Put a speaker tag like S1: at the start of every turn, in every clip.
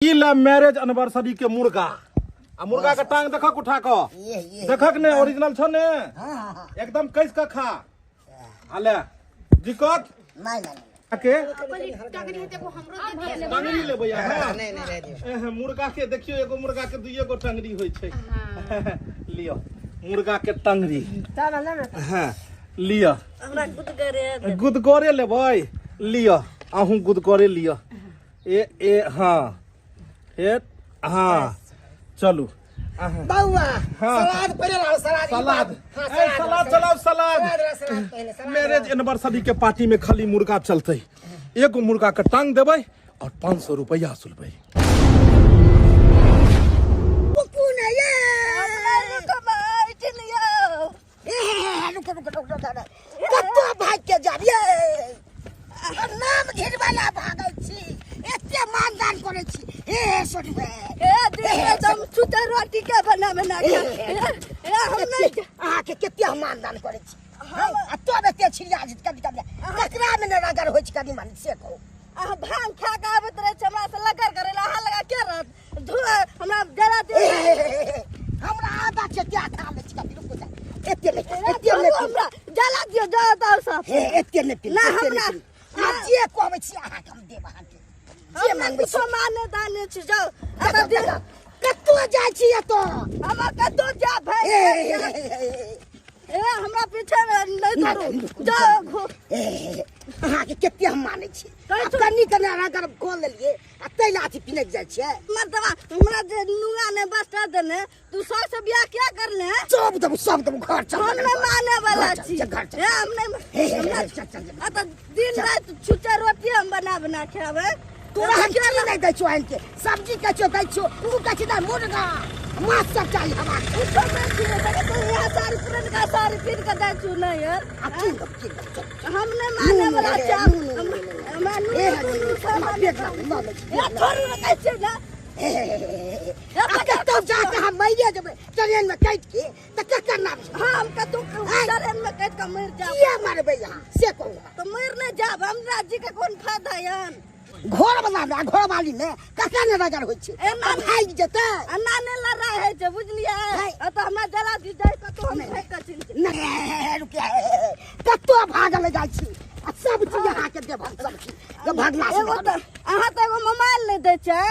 S1: ई ला marriage anniversary के मुर्गा आ मुर्गा के टांग देखक उठा क
S2: ये ये
S1: देखक ने ओरिजिनल छ ने
S2: हाँ हाँ हाँ
S1: एकदम कस के खा आ ले दिक्कत
S2: नहीं नहीं
S1: के
S3: टंगरी हेतै एगो हमरो दे दिअ।
S1: टंगरी लेबै अहाँ
S2: नहीं नहीं रह दियौ।
S1: एह, मुर्गा के देखियो एगो मुर्गा के दुइये गो टंगरी होइ छै लियो मुर्गा के टंगरी हाँ लियो
S3: हमरा गुदगरे
S1: गुदगरे लेबै लियो अहूँ गुदगरे लियो ए ए हाँ ए हाँ चलू अहाँ
S2: बउआ
S1: हाँ।
S2: सलाद पहिले लाओ सलाद ई
S1: सलाद
S2: हाँ,
S1: ए सलाद चलाओ सलाद
S2: सलाद ला, सलाद पहिले सलाद
S1: मैरिज एनिवर्सरी के पार्टी में खाली मुर्गा चलते एगो मुर्गा के टांग देबै और 500 रुपया सुलबै
S2: रुकू ने ये
S3: हमरा
S2: ए, रुको रुको रुको रुको कत्तो भाग के जाब ये नाम घिरवाला भागै छी एते मानदान करै छी ए सोचबै
S3: ए दिन में दम छुते रोटी के बना बना के ए हम नहीं
S2: अहाँके कते हम मानदान करै छी आ तब एते छिड़िया जेत कभी कभी ककरा मे ने रगड़ होइ छै कनी मनी से कहू
S3: अहाँ भांग खा के आबैत रहै छै हमरा से लगर करे ला अहाँ लगा के रहत धुआ हमरा जरा दे
S2: ए, हमरा आदत छै क्या खा लै छी कभी रुकू जा एते नहि एते नहि पी
S3: हमरा जला दियो जला दो सब
S2: हे एते नहि पी
S3: ना,
S2: एते नहि
S3: हमरा-
S2: पी आ जे कहबै छी अहाँके हम देब अहाँके जे
S3: हम
S2: मांगबै छी
S3: सामान दाने छी जाओ अतऽ दिन
S2: कतौ जाइ छी एतऽ
S3: हमरा कतौ जा भाई
S2: ए, ए, ए,
S3: ए हमरा पीछे नहीं
S2: ना,
S3: दौड़ू
S2: रुकू,
S3: जाओ घो
S2: ए, ए, अहाँके कते हम मानै छी
S3: कहै
S2: आ
S3: छौ-
S2: कनी कनी अहाँ कऽ लेलियै आ ताहि ला अथी पिनक जाइ छियै
S3: मर्दवा हमरा जे नुआ ने बस्ता देने तू सौ से बियाह क्या कर ले
S2: सब देबू सब देबू घर चल
S3: हम नहीं माने वाला
S2: घर चल,
S3: छी
S2: घर चल।
S3: ए, हम नहीं
S2: हे, हे,
S3: हमरा
S2: हे, चल, चल, चल।
S3: आ तो दिन रात छुच्चा रोटी हम बना बना खावे
S2: तोरा हम की नहि दै छियौ आनि के सब्जी कहै छियौ दै छियौ तू कहै छी नहि मुर्गा माछ सब चाही हमरा
S3: यहाँ सारी पुरनका साड़ी पीन के दै छु नहीं यार
S2: आ कीन देबू कीन देबू चल
S3: हम नहीं माने
S2: नून,
S3: वाला
S2: हे,
S3: छी
S2: नून, नून,
S3: हम
S2: नून, नून।
S3: हमरा नून
S2: हे,
S3: नून सब
S2: हमरा पेट लागल, लऽ लै छी,
S3: ए थोड़ी ना कहै छियै ना
S2: हे, हे, हे, हे, हे। आ कतौ जाके हम मरिए जेबै ट्रेन में कटि के तऽ ककर नाम छै
S3: हाँ हम कतौ ट्रेन में कटि के मरि जाब
S2: किया मरबै अहाँ से कहू हमरा।
S3: तो मरि नहीं जाब हमरा जी के कोन फायदा यान
S2: घर वाला में आ घर वाली में ककरा ने रगड़ होइ छै
S3: ए, ना-
S2: आ भागि जेतै
S3: आ नाने लड़ाई होइ छै बुझलियै
S2: नहीं।
S3: आ तऽ हमरा जला दी जाइ कतौ हम भागि कऽ चलि जायब।
S2: नहि रुकिया कतौ भागल जाइ छी आ सब चीज अहाँके देब हम सब चीज जे भागला से
S3: एगो तऽ अहाँ तऽ एगो मोबाइल नहि दै छै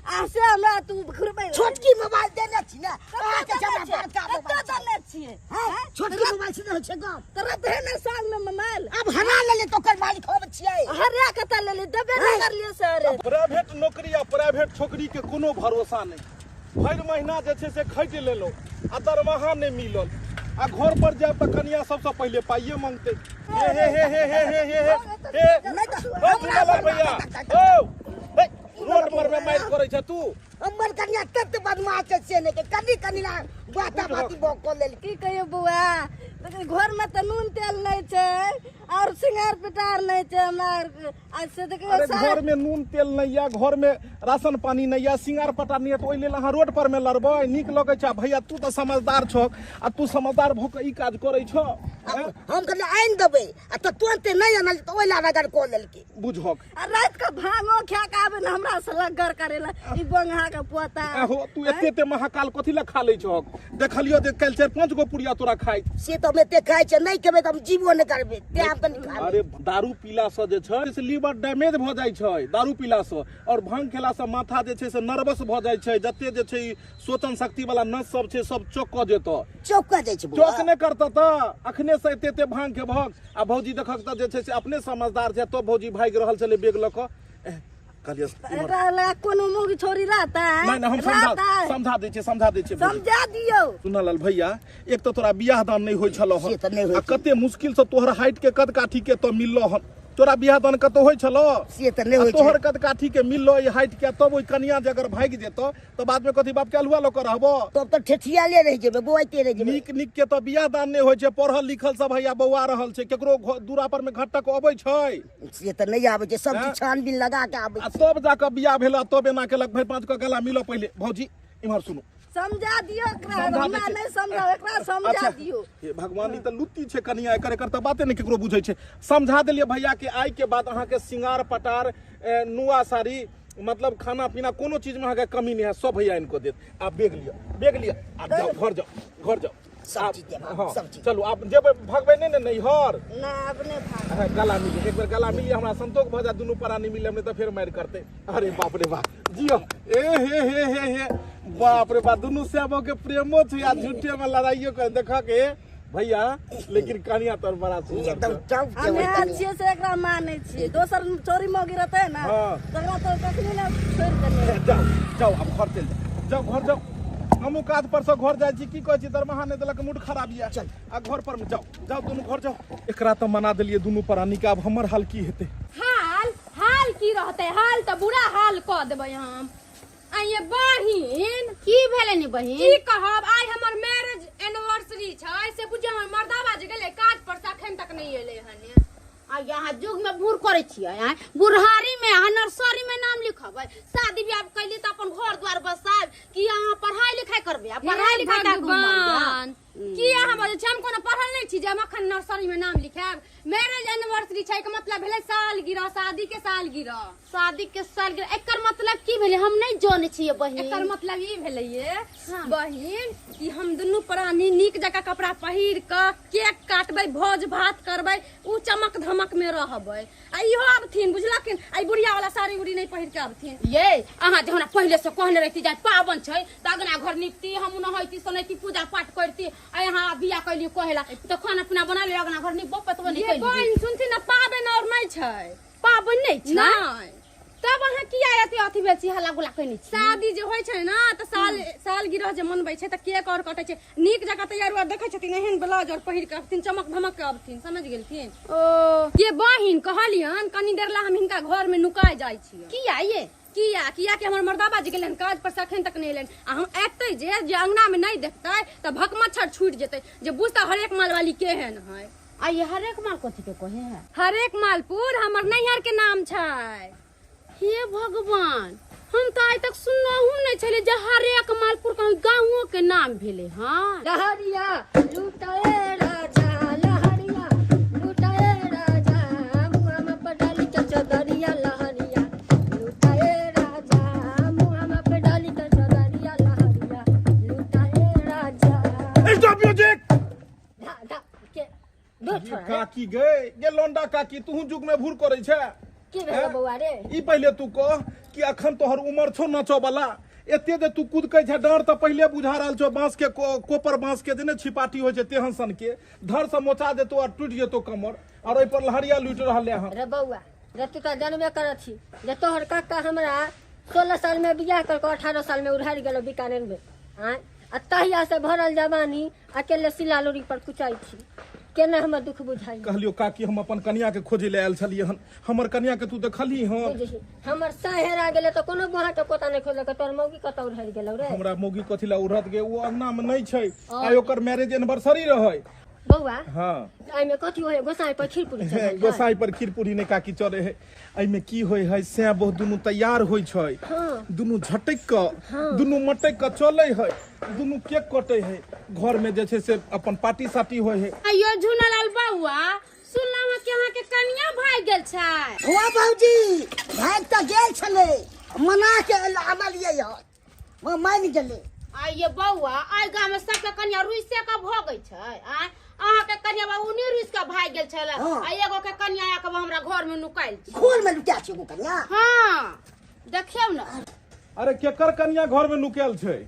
S3: आ से हमरा तू घुरबै लए।
S2: छोटकी मोबाइल देने छी ने अहाँके
S3: कतऽ
S2: हमरा
S3: देने छियै?
S2: बड़का
S3: कतऽ
S2: मोबाइल
S3: देने छियै
S2: हैं? छोटकी मोबाइल से नहि होइ छै गप
S3: तोरा देने संग में मोबाइल
S2: आब हरा लेले तऽ ओकर मालिक हम छियै
S3: हरिया कतऽ लेली देबे नहि करलियै सर
S1: प्राइवेट नौकरी आ प्राइवेट छोकरी के कोनो भरोसा नहि भरि महीना जे छै से खटि लेलहुँ आ दरमाहा नहि मिलल आ घर पर जायब तऽ कनिया सबसँ पहिले पाइए मंगतै हे हे हे हे हे हे हे हे हे
S2: नहि तऽ
S1: ओ झूलालाल भैया ओ हे रोड पर में मारि करै छ तू
S2: हमर कनिया तत बदमाश छै से नहि के कनी कनी ला बाता बाती बक कऽ लेल
S3: की कहियो बौआ घर में तऽ नून तेल नहि छै और सिंगार पिटार नहि छै हमरा आर आ से देखियौ
S1: अरे घर में नून तेल नहीं या घर में राशन पानी नहीं या सिंगार पटार नहीं या तऽ ओहि लेल अहाँ रोड पर में लड़बै नीक लगै छै आ भैया तू तऽ समझदार छह आ तू समझदार भऽ कऽ ई काज करै छह
S2: हम कहलियै आनि देबै आ तऽ तुरन्ते नहि अनल तऽ ओहि ला रगड़ कऽ लेलकै
S1: बुझहक
S3: आ रात के भांगो खा के आबे ने हमरा से लग्गर करे ला ई बंगहा के पोता
S1: आहो तू एते एते महाकाल कथी लए खा लै छहक देखलियो जे काल्हि चारि पाँच गो पुड़िया तोरा खाइत
S2: से तऽ हम एते खाइ छियै नहि खेबै तऽ हम जीवो नहि करबै तें हम कनि खा
S1: अरे दारू पीला से जे छै से लीवर डैमेज भऽ जाइ छै दारू पीला से और भांग खेला से माथा जे छै से नर्वस भऽ जाइ छै जते जे छै ई सोचन शक्ति वाला नस सब छै सब चौक कऽ जेतऽ
S2: चौक कऽ जाइ छै बौआ
S1: चौक नहि करतऽ तऽ अखने से एते एते भांग खेबहक आ भौजी देखक तऽ जे छै से अपने समझदार छै तब भौजी भागि रहल छलै बैग लऽ कऽ एह, कहलियै इम्हर-
S3: एकरा लगा कोनो मुँह छोरी रहता है
S1: नहि नहि हम समझा
S3: रहता है
S1: समझा दै छियै समझा दै छियै भौजी।
S3: समझा दियौ
S1: सुनऽ लाल भैया एक तऽ तोरा बियाह दान नहि होइ छलौ
S2: से तऽ नहि होइ
S1: आ
S2: छै।
S1: कते मुश्किल से तोहर हाइट के कद काठी के तऽ मिललो हन तोरा बियाह दान कतौ होइ छलौ
S2: से तऽ नहि
S1: आ
S2: होइ छै
S1: तोहर कद काठी के मिललो ई हाइट के तब ओहि कनिया जे अगर भागि जेतौ तऽ बाद में कथी बाप के अल्हुआ लऽ कऽ रहबो
S2: तब तऽ ठेठियाले रहि जेबै बौआइते रहि जेबै
S1: नीक नीक के तऽ बियाह दान नहि होइ छै पढ़ल लिखल सब हैया बौआ रहल छै केकरो दूरा पर में घटक अबै छै
S2: से तऽ नहि आबै छै सब
S1: हैं?
S2: चीज छानबीन लगा के आबै
S1: आ
S2: छै
S1: तब जाकऽ बियाह भेल आ तब एना केलक भरि पाँच कऽ गला मिलऽ पहिले भौजी इम्हर सुनू
S3: समझा दियौ एकरा
S1: समझा
S3: हमरा
S1: दै छी।
S3: नहि समझाओ एकरा समझा
S1: अच्छा
S3: दियौ
S1: हे भगवान ई तऽ लुत्ती छै कनिया एकर एकर तऽ बाते नहि केकरो बुझै छै समझा देलियै भैया के आइ के बाद अहाँके सिंगार पटार नुआ साड़ी मतलब खाना पीना कोनो चीज में अहाँके कमी नहि है, सब भैया इनको देत। आप बेग लिअ, बेग लिअ, आप जाओ घर जाओ, घर जाओ।
S2: सब
S1: आप-
S2: चीज देब,
S1: हाँ,
S2: सब चीज।
S1: चलू आप जेबै, भगबै नहि ने नैहर?
S3: ना, अपने भाग।
S1: हाँ, गला मिली, एक बेर गला मिली, हमरा संतोष भऽ जायत, दुनू प्राणी मिले नहि तऽ फेर मारि करतै। अरे बाप रे बाप, जियो। ए हे हे हे हे, बाप रे बाप, दुनू सेबो के प्रेमो छै आ झूठे में लड़ाइयो कर देख के भैया। लेकिन कनिया तोर बड़ा सुंदर
S2: एकदम
S1: छौ।
S2: टॉप के
S3: हम
S2: ओइ
S3: इएह
S2: कनिया।
S3: छियै से एकरा मानै छियै। दोसर चोरी मौगी रहतै ने तकरा तऽ कखनी ने छोड़ि देने।
S1: जाओ जाओ, आब घर चलि जाओ, जाओ घर जाओ। हमहूँ काज पर से घर जाइ छी। की कहै छी, दरमाहा नहि देलक, मूड खराब यऽ।
S2: चल।
S1: आ घर पर मे जाओ, जाओ दुनू घर जाओ। एकरा तऽ मना देलियै दुनू प्राणी के, आब हमर हाल की हेतै?
S4: हाल हाल की रहतै? हाल तऽ बुरा हाल कऽ देबै हम। आइये बहिन।
S5: की भेलै नि बहिन?
S4: की कहब, आइ हमर मैरिज एनिवर्सरी छै से बुझियौ, हमर मर्दाबा जे गेलै काज पर से अखन तक नहि एलै हन।
S5: आ यहाँ युग में बूढ़ करै छियै, आँय? बुढ़ारी में अहाँ नर्सरी में नाम लिखबै? शादी ब्याह कैली तऽ अपन घर द्वार बसायब कि अहाँ पढ़ाई लिखाई करबै? आ पढ़ाई
S4: हे
S5: लिखाई टा के उमर यऽ।
S4: भगवान, की अहाँ बजै छी? हम कोनो पढ़ल नहि छी जे हम अखन नर्सरी में नाम लिखायब। मैरिज एनिवर्सरी छै के मतलब भेलै सालगिरह, शादी के सालगिरह।
S5: शादी के सालगिरह, एकर मतलब की भेलै? हम नहि जानै छियै बहिन।
S4: एकर मतलब ई भेलै ये बहिन कि हम दुनू प्राणी नीक जकाँ कपड़ा पहिर कऽ केक काटबै, भोज भात करबै, उ चमक धमक में रहबै। आ इहो आबथिन, बुझलखिन? आ ई बुढ़िया वाला साड़ी उड़ी नहि पहिर के आबथिन।
S5: ये अहाँ जे हमरा पहिले से कहने रहती जे पाबन छै तऽ अगना घर निपती, हम नहैती सोनैती, पूजा पाठ करती। आ यहाँ बियाह कैली कहेला तऽ खाना पीना बना ले, अगना घर निपबो पतबो नहि
S4: ये
S5: कैली।
S4: बहिन सुनथिन ने, पाबनि और नहि छै।
S5: पाबनि नहि छै?
S4: नहि।
S5: तब अहाँ किया एते अथी भेल छी, हल्ला गुल्ला कैने छी?
S4: शादी जे होइ छै ने तऽ साल सालगिरह जे मनबै छै तऽ केक और कटै छै, नीक जकाँ तैयार उयार देखै छथिन, एहन ब्लाउज और पहिर के अबथिन, चमक धमक के अबथिन, समझ गेलखिन?
S5: ओ
S4: ये बहिन कहलियन, कनी देर ला हम हिनका घर में नुकाय जाइ छियै।
S5: किया ये?
S4: किया किया कि हमर मर्दाबा जे गेलन काज पर से अखन तक नहि एलनि, आ हम एतै जे जे अंगना में नहि देखतै तऽ भकमच्छर छूटि जेतै, जे बुझतै हरेक मालवाली केहन है।
S5: आ ये हरेक माल कथी के कहे है?
S4: हरेक मालपुर हमर नैहर के नाम छै।
S5: हे भगवान, हम तऽ आइ तक सुनलहुँ नहि छलै जे हरेक मालपुर कहीं गाँवो के नाम भेलै। हँ,
S3: लहरिया लुटाए राजा, लहरिया लुटाए राजा, मुहामा पर डाली के चदरिया, लहरिया लुटाए राजा, मुहामा पर डाली के चदरिया, लहरिया लुटाए राजा।
S1: Stop music.
S3: धा धा के दो
S1: ये
S3: छोड़ा रे।
S1: काकी गए, गे लौंडा काकी, तू जुग में भूर करै छै?
S3: की भेल
S1: हैं?
S3: बौआ रे?
S1: ई पहिले तू कह कि अखन तोहर उमर छौ नचऽ वाला, एते जे तू कुदकै छै, डर तऽ पहिले बुझा रहल छौ। बांस के कोपर बांस के जे ने छिपाटी होइ छै तेहन सन के, धर से मोचा जेतो आ टूटि जेतो कमर, और ओहि पर लहरिया लूटि रहल हन।
S3: रे बौआ रे, तू तऽ जनबे करत छी जे तोहर काका हमरा 16 साल में बियाह कर के 18 साल में उड़ारि गेलो बीकानेर में। आँय, आ तहिया से भरल जवानी अकेले सिला लोरी पर कुचाइ छी, केना हमर दुख बुझाइ?
S1: कहलियो काकी, हम अपन कनिया के खोजे ले आयल छलियै हन, हमर कनिया के तू देखलही हन?
S3: बुझही, हमर साँय हेरा गेलै तऽ कोनो बुढ़ा के कोता नहि खोजलकै, तोहर मौगी कतऽ उड़हरि गेलौ रे?
S1: हमरा मौगी कथी ला उड़त गे, ओ अंगना में नहि छै। आइ ओकर मैरिज एनिवर्सरी रहै।
S3: बौआ।
S1: हाँ।
S3: एहिमे कथी होइ? गोसाई पर खीर पूरी चढ़ल है?
S1: गोसाई पर खीर पूरी नहि काकी चढ़े है। एहिमे की होइ है, सैं बहुत दुनू तैयार होइ छै। दुनू झटकि कऽ, दुनू मटकि कऽ चलै है, दुनू केक कटै है, घर में जे छै से अपन पार्टी साटी होइ है।
S5: अयो झूनालाल बौआ, सुनलहुँ हँ कि अहाँके कनिया भागि गेल छै।
S2: हुआ बाबूजी, भागि तऽ गेल छलै, मना के आनलियै हन, वो मानि गेलै।
S5: आइये बौआ, आइ गाम में सबके कनिया रुइसे के भगै छै। आँय, अहाँके कनिया बाबू नहि रुइस के भागि गेल छलै?
S2: हाँ।
S5: आ एगो के कनिया आके हमरा घर में नुकायल छै।
S2: खोल में लुटा छै एगो कनिया?
S5: हाँ, देखियौ ने।
S1: अरे केकर कनिया घर में नुकायल छै?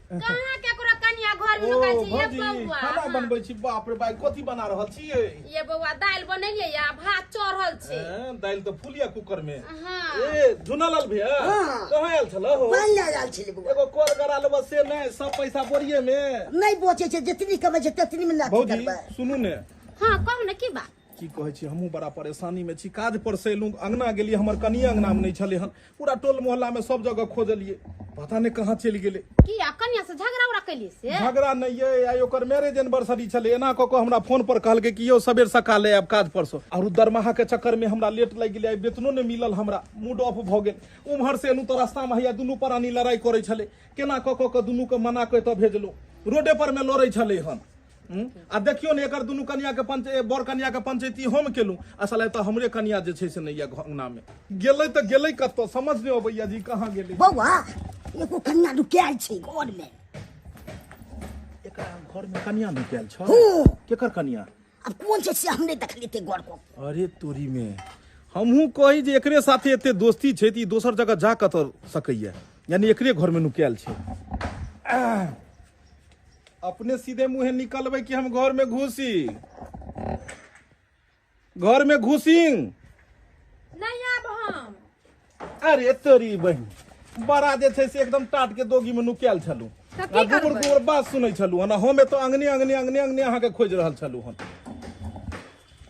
S5: कहाँ केकरो कनिया घर में
S1: ओ
S5: नुकायल छै ये
S1: भौजी,
S5: बौआ?
S1: खाना
S5: हाँ।
S1: बनबै छी। बाप रे बाप, कथी बना रहल छियै?
S5: ये बौआ, दालि बनेलियै या भात चढ़ल छै।
S1: हैं, दालि तऽ फूल या कुकर में।
S5: हाँ।
S1: ए झुनालाल भैया।
S2: हाँ।
S1: कहाँ आयल छल हो?
S2: पानि लए आयल छलै बौआ।
S1: एगो कर गरा लेबऽ से नहि, सब पैसा बोरिये में।
S2: नहि बचै छै, जितनी कमै छै तेतनी में ने अथी
S1: भौजी
S2: करबै।
S1: सुनू ने।
S5: हाँ, कहू ने, की बात?
S1: की कहै छी, हमहूँ बड़ा परेशानी में छी। काज पर से एलहुँ, अंगना गेलियै, हमर कनिया अंगना में नहि छलै हन। पूरा टोल मोहल्ला में सब जगह खोजलियै, पता नहि कहाँ चलि गेलै।
S5: किया, कनिया से झगड़ा उगड़ा कैलियै से?
S1: झगड़ा नहि ये, आइ ओकर मैरिज एनिवर्सरी छलै। एना कऽ कऽ हमरा फोन पर कहलकै कि यौ सबेर सकाले आयब काज पर से। आरो दरमाहा के चक्कर में हमरा लेट लागि गेलै, आइ वेतनो नहि मिलल, हमरा मूड ऑफ भऽ गेल। उम्हर से एलहुँ तऽ रास्ता में हैया दुनू प्राणी लड़ाई करै छलै। केना कऽ कऽ कऽ दुनू के मना कऽ एतऽ भेजलहुँ। रोडे पर में लड़ै छलै हन। आ देखियौ ने एकर दुनू कनिया के पंच बर कनिया के पंचायती हम केलहुँ, असल एतऽ हमरे कनिया जे छै से नहि यऽ अंगना मे। गेलै तऽ गेलै कतऽ, समझ नहि अबैया जी कहाँ गेलै।
S2: बौआ एगो कनिया नुकायल छै घर में।
S1: एकरा घर में कनिया नुकायल छै?
S2: हूँ।
S1: केकर कनिया?
S2: अब कोन छै से हम नहि देखलियै ते घर को।
S1: अरे तोरी में हमहूँ कही जे एकरे साथे एते दोस्ती छै तऽ ई दोसर जगह जा कतऽ सकैया, यानी एकरे घर में नुकायल छै। अपने सीधे मुँहे निकलबै कि हम घर में घुसी? घर में घुसी
S4: नहीं आब हम।
S1: अरे तोरी बहिन, बड़ा जे छै से एकदम टाट के दोगी में नुकायल छलू
S4: तऽ की
S1: आ गोबर
S4: करबै?
S1: गोबर बात सुनै छलू हन, हम एतऽ अंगने अंगने अंगने अंगने अहाँके खोजि रहल छलू हन।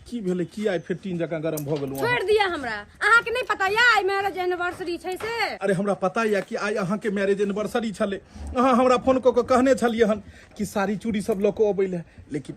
S1: की भेलै, की आइ फेर टीन जकाँ गरम भऽ गेलहुँ अहाँ?
S4: छोड़ि दिअ हमरा, अहाँके नहि पता यऽ आइ मैरिज एनिवर्सरी छै से?
S1: अरे हमरा पता यऽ कि आइ अहाँके मैरिज एनिवर्सरी छलै, अहाँ हमरा फोन कऽ कऽ कहने छलियै हन कि साड़ी चूड़ी सब लऽ कऽ अबै लए, लेकिन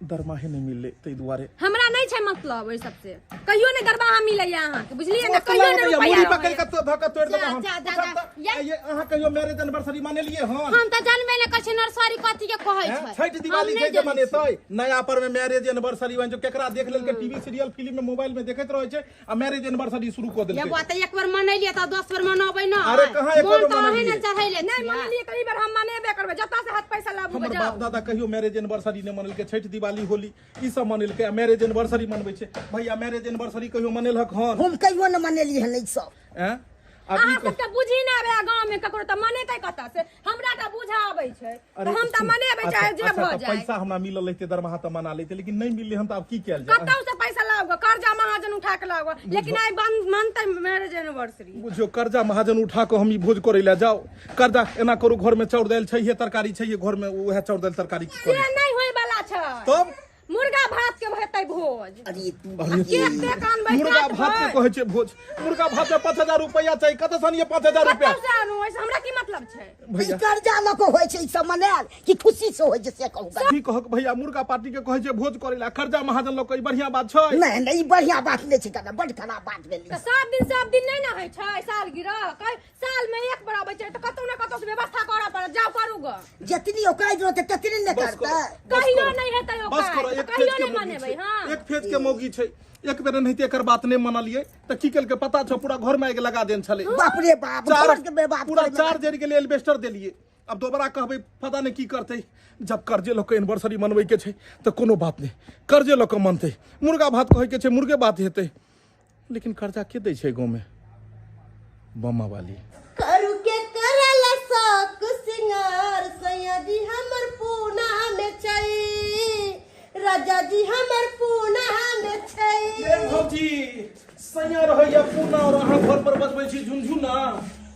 S1: दरमाहे नहि मिललै ताहि दुआरे।
S4: हमरा नहि छै मतलब ओहि सबसे, कहियो नहि दरमाहा मिलैया अहाँके, बुझलियै ने? कहियो
S1: मतलब
S4: नहि
S1: होइया,
S4: रुपैआ
S1: मुड़ी पकड़ि
S4: रहैया।
S1: कऽ तो धऽ कऽ तोड़ि देलहुँ हम।
S5: जा, जा,
S1: उठब
S5: जा,
S1: तऽ,
S5: या।
S1: ये अहाँ कहियो मैरिज एनिवर्सरी मनेलियै हन?
S5: हम तऽ जानबे नहि करै छी नर्सरी कथी के कहै
S1: हैं?
S5: छै।
S1: छठि दिवाली
S5: हम
S1: छै
S5: नहि
S1: जे
S5: जनै
S1: मनेतै, नया पर में मैरिज एनिवर्सरी बन जो केकरा देख लेलकै टीवी सीरियल फिल्म में मोबाइल में देखैत रहै छै आ मैरिज एनिवर्सरी शुरू कऽ
S5: ये
S1: देलकै।
S5: बुआ तऽ एक बेर मनेलियै तऽ 10 बेर मनबै न।
S1: अरे कहाँ एक
S5: मोन
S1: बेर
S5: तऽ अहें
S1: मनेलियै?
S5: ने चढ़ैले
S4: नहि
S5: छियै।
S4: मनेलियै तऽ ई बेर हम मनेबे करबै, जतऽ से हाथ पैसा लाबू
S1: हमर
S4: जाउ।
S1: बाप दादा कहियो मैरिज एनिवर्सरी नहि मनेलकै, छठि दिवाली होली ई सब मनेलकै आ मैरिज एनिवर्सरी मनबै छै। भैया मैरिज एनिवर्सरी कहियो मनेलक हन?
S2: हम कहियो नहि मनेलियै हन ई सब।
S1: हैं? आब ई
S4: अहाँ सबके बुझी नहि आबै गाँव में ककरो तऽ मनेतै कतऽ से, हमरा तऽ बुझा आबै छै
S1: अरे
S4: तऽ हम तऽ
S1: सुन,
S4: मनेबै
S1: अच्छा,
S4: चाहे जे
S1: अच्छा,
S4: भऽ
S1: तऽ
S4: जाय।
S1: पैसा हमरा मिलल रहितै दरमाहा तऽ मना लैते, लेकिन नहि मिललै हन तऽ आब की कयल जाय?
S4: कतौ से पैसा लाउ गऽ, कर्जा महाजन उठा के लाउ गऽ, लेकिन आइ मानतै मैरिज एनिवर्सरी।
S1: बुझियौ कर्जा महाजन उठा कऽ हम ई भोज करै लए जाउ, कर्जा एना करू घर में चाउर दालि छैहे, तरकारी छैहे घर में, उएह चाउर दालि तरकारी की
S4: से
S1: करी?
S4: नहि होय वाला छै।
S1: तब
S4: मुर्गा भात के हेतै भोज।
S2: अरे तू
S1: अरे
S4: केक तेक आनबै,
S1: मुर्गा
S4: काटबै।
S1: भात के कहै छै भोज? मुर्गा भात में 5000 रुपया चाही, कतऽ सँ आनियै 5000 रुपया?
S4: कतौ से आनू, ओहिसँ हमरा की मतलब छै?
S1: भैया
S2: ई कर्जा लऽ कऽ होइ छै ई सब मनायल कि खुशी से होइ छै से कहू?
S1: की कहक भैया, मुर्गा पार्टी के कहै छै भोज करै लए, कर्जा महाजन लऽ कऽ, ई बढ़िया बात छै?
S2: नहि नहि, ई बढ़िया बात नहि छै दादा, बड खराब बात भेलै।
S4: तऽ 7 दिन सब दिन नहि ने होइ छै सालगिरह, साल में एक बार अबै छै तऽ कतौ ने कतौ से व्यवस्था करऽ पड़त, जाउ करू गऽ।
S2: जतनी औकात रहतै ततनी ने
S1: बस करो,
S2: करतै।
S1: बस
S4: कहियो
S1: करो।
S4: नहि हेतै
S1: बस
S4: औकात,
S1: करो,
S4: तऽ
S1: एक
S4: कहियो
S1: फेज के
S4: नहि
S1: मौगी
S4: मनेबै,
S1: छै।
S4: हँ।
S1: एक फेज के मौगी छै, एक बेर एनाहिते एकर बात नहि मनलियै तऽ की केलकै पता छौ? पूरा घर में आगि लगा देने छलै।
S2: बाप रे बाप,
S1: चार
S2: घर के बेबाप
S1: पूरा
S2: करे में
S1: चार जरि गेलै, एल्बेस्टर देलियै। अब दोबारा कहबै पता नहि की करतै। जब कर्जे लऽ कऽ एनिवर्सरी मनबै के छै तऽ कोनो बात नहि, कर्जे लऽ कऽ मनतै। मुर्गा भात कहै के छै, मुर्गे भात हेतै, लेकिन कर्जा के दै छै गाँव में? बमा वाली
S6: करू के करल शौक सिंगार, सैया जी हमर पूना में छै, राजा जी हमर पूना में छै।
S1: ए भौजी, सैया रहैया पूना और अहाँ घर पर बजबै छी झुनझुना।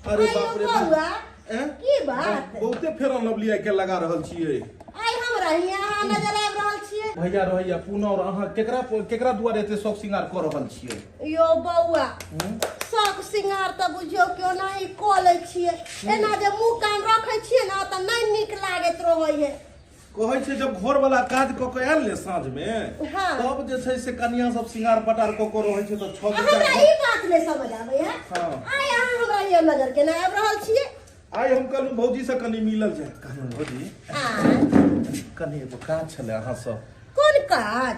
S1: अरे
S6: आइयो
S1: बाप रे बाप।
S6: बौआ,
S1: एँ?
S6: की बात?
S1: बहुते फेरन लवली आइ काल्हि लगा रहल छियै।
S6: आइ हमरा हियाँ अहाँ नजर आबि रहल छियै।
S1: भैया रहैया पूना और अहाँ केकरा केकरा दुआरे एते शौक सिंगार कऽ रहल छियै?
S6: यो बौआ, शौक सिंगार तऽ बुझियौ कि ओनाही कऽ लै छियै, एना जे मुँह कान रखै छियै ने तऽ नहि नीक लागैत रहै है।
S1: कहै छै जब घर वाला काज कऽ के आयल ने साँझ में,
S6: हाँ।
S1: तब जे छै से कनिया सब सिंगार पटार कऽ के रहै छै तऽ छओ
S6: आ हमरा
S1: बजे
S6: ई बात नहि समझ आबै है,
S1: हाँ।
S6: आइ अहाँ हमरा हियाँ नजर केना आबि रहल छियै?
S1: आइ हम कहलहुँ भौजी से कनि मिलल जाय। कहलहुँ भौजी,
S6: आ
S1: कनि एगो काज छलै अहाँसँ।
S6: कोन काज?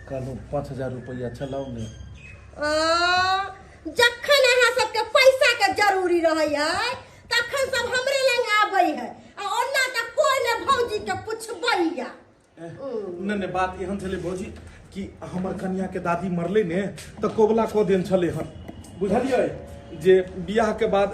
S1: कहलहुँ 5000 रुपैआ चलाउ ने।
S6: आ, जखन अहाँ सबके पैसा के जरूरी रहै है तखन सब हमरे लग आबै है, आ ओना तऽ कोइ ने भौजी के पुछबैया।
S1: नहि नहि, बात एहन छलै भौजी कि हमर कनिया के दादी मरलै ने तऽ कबुला कऽ देन छलै हन, बुझलियै, जे बियाह के बाद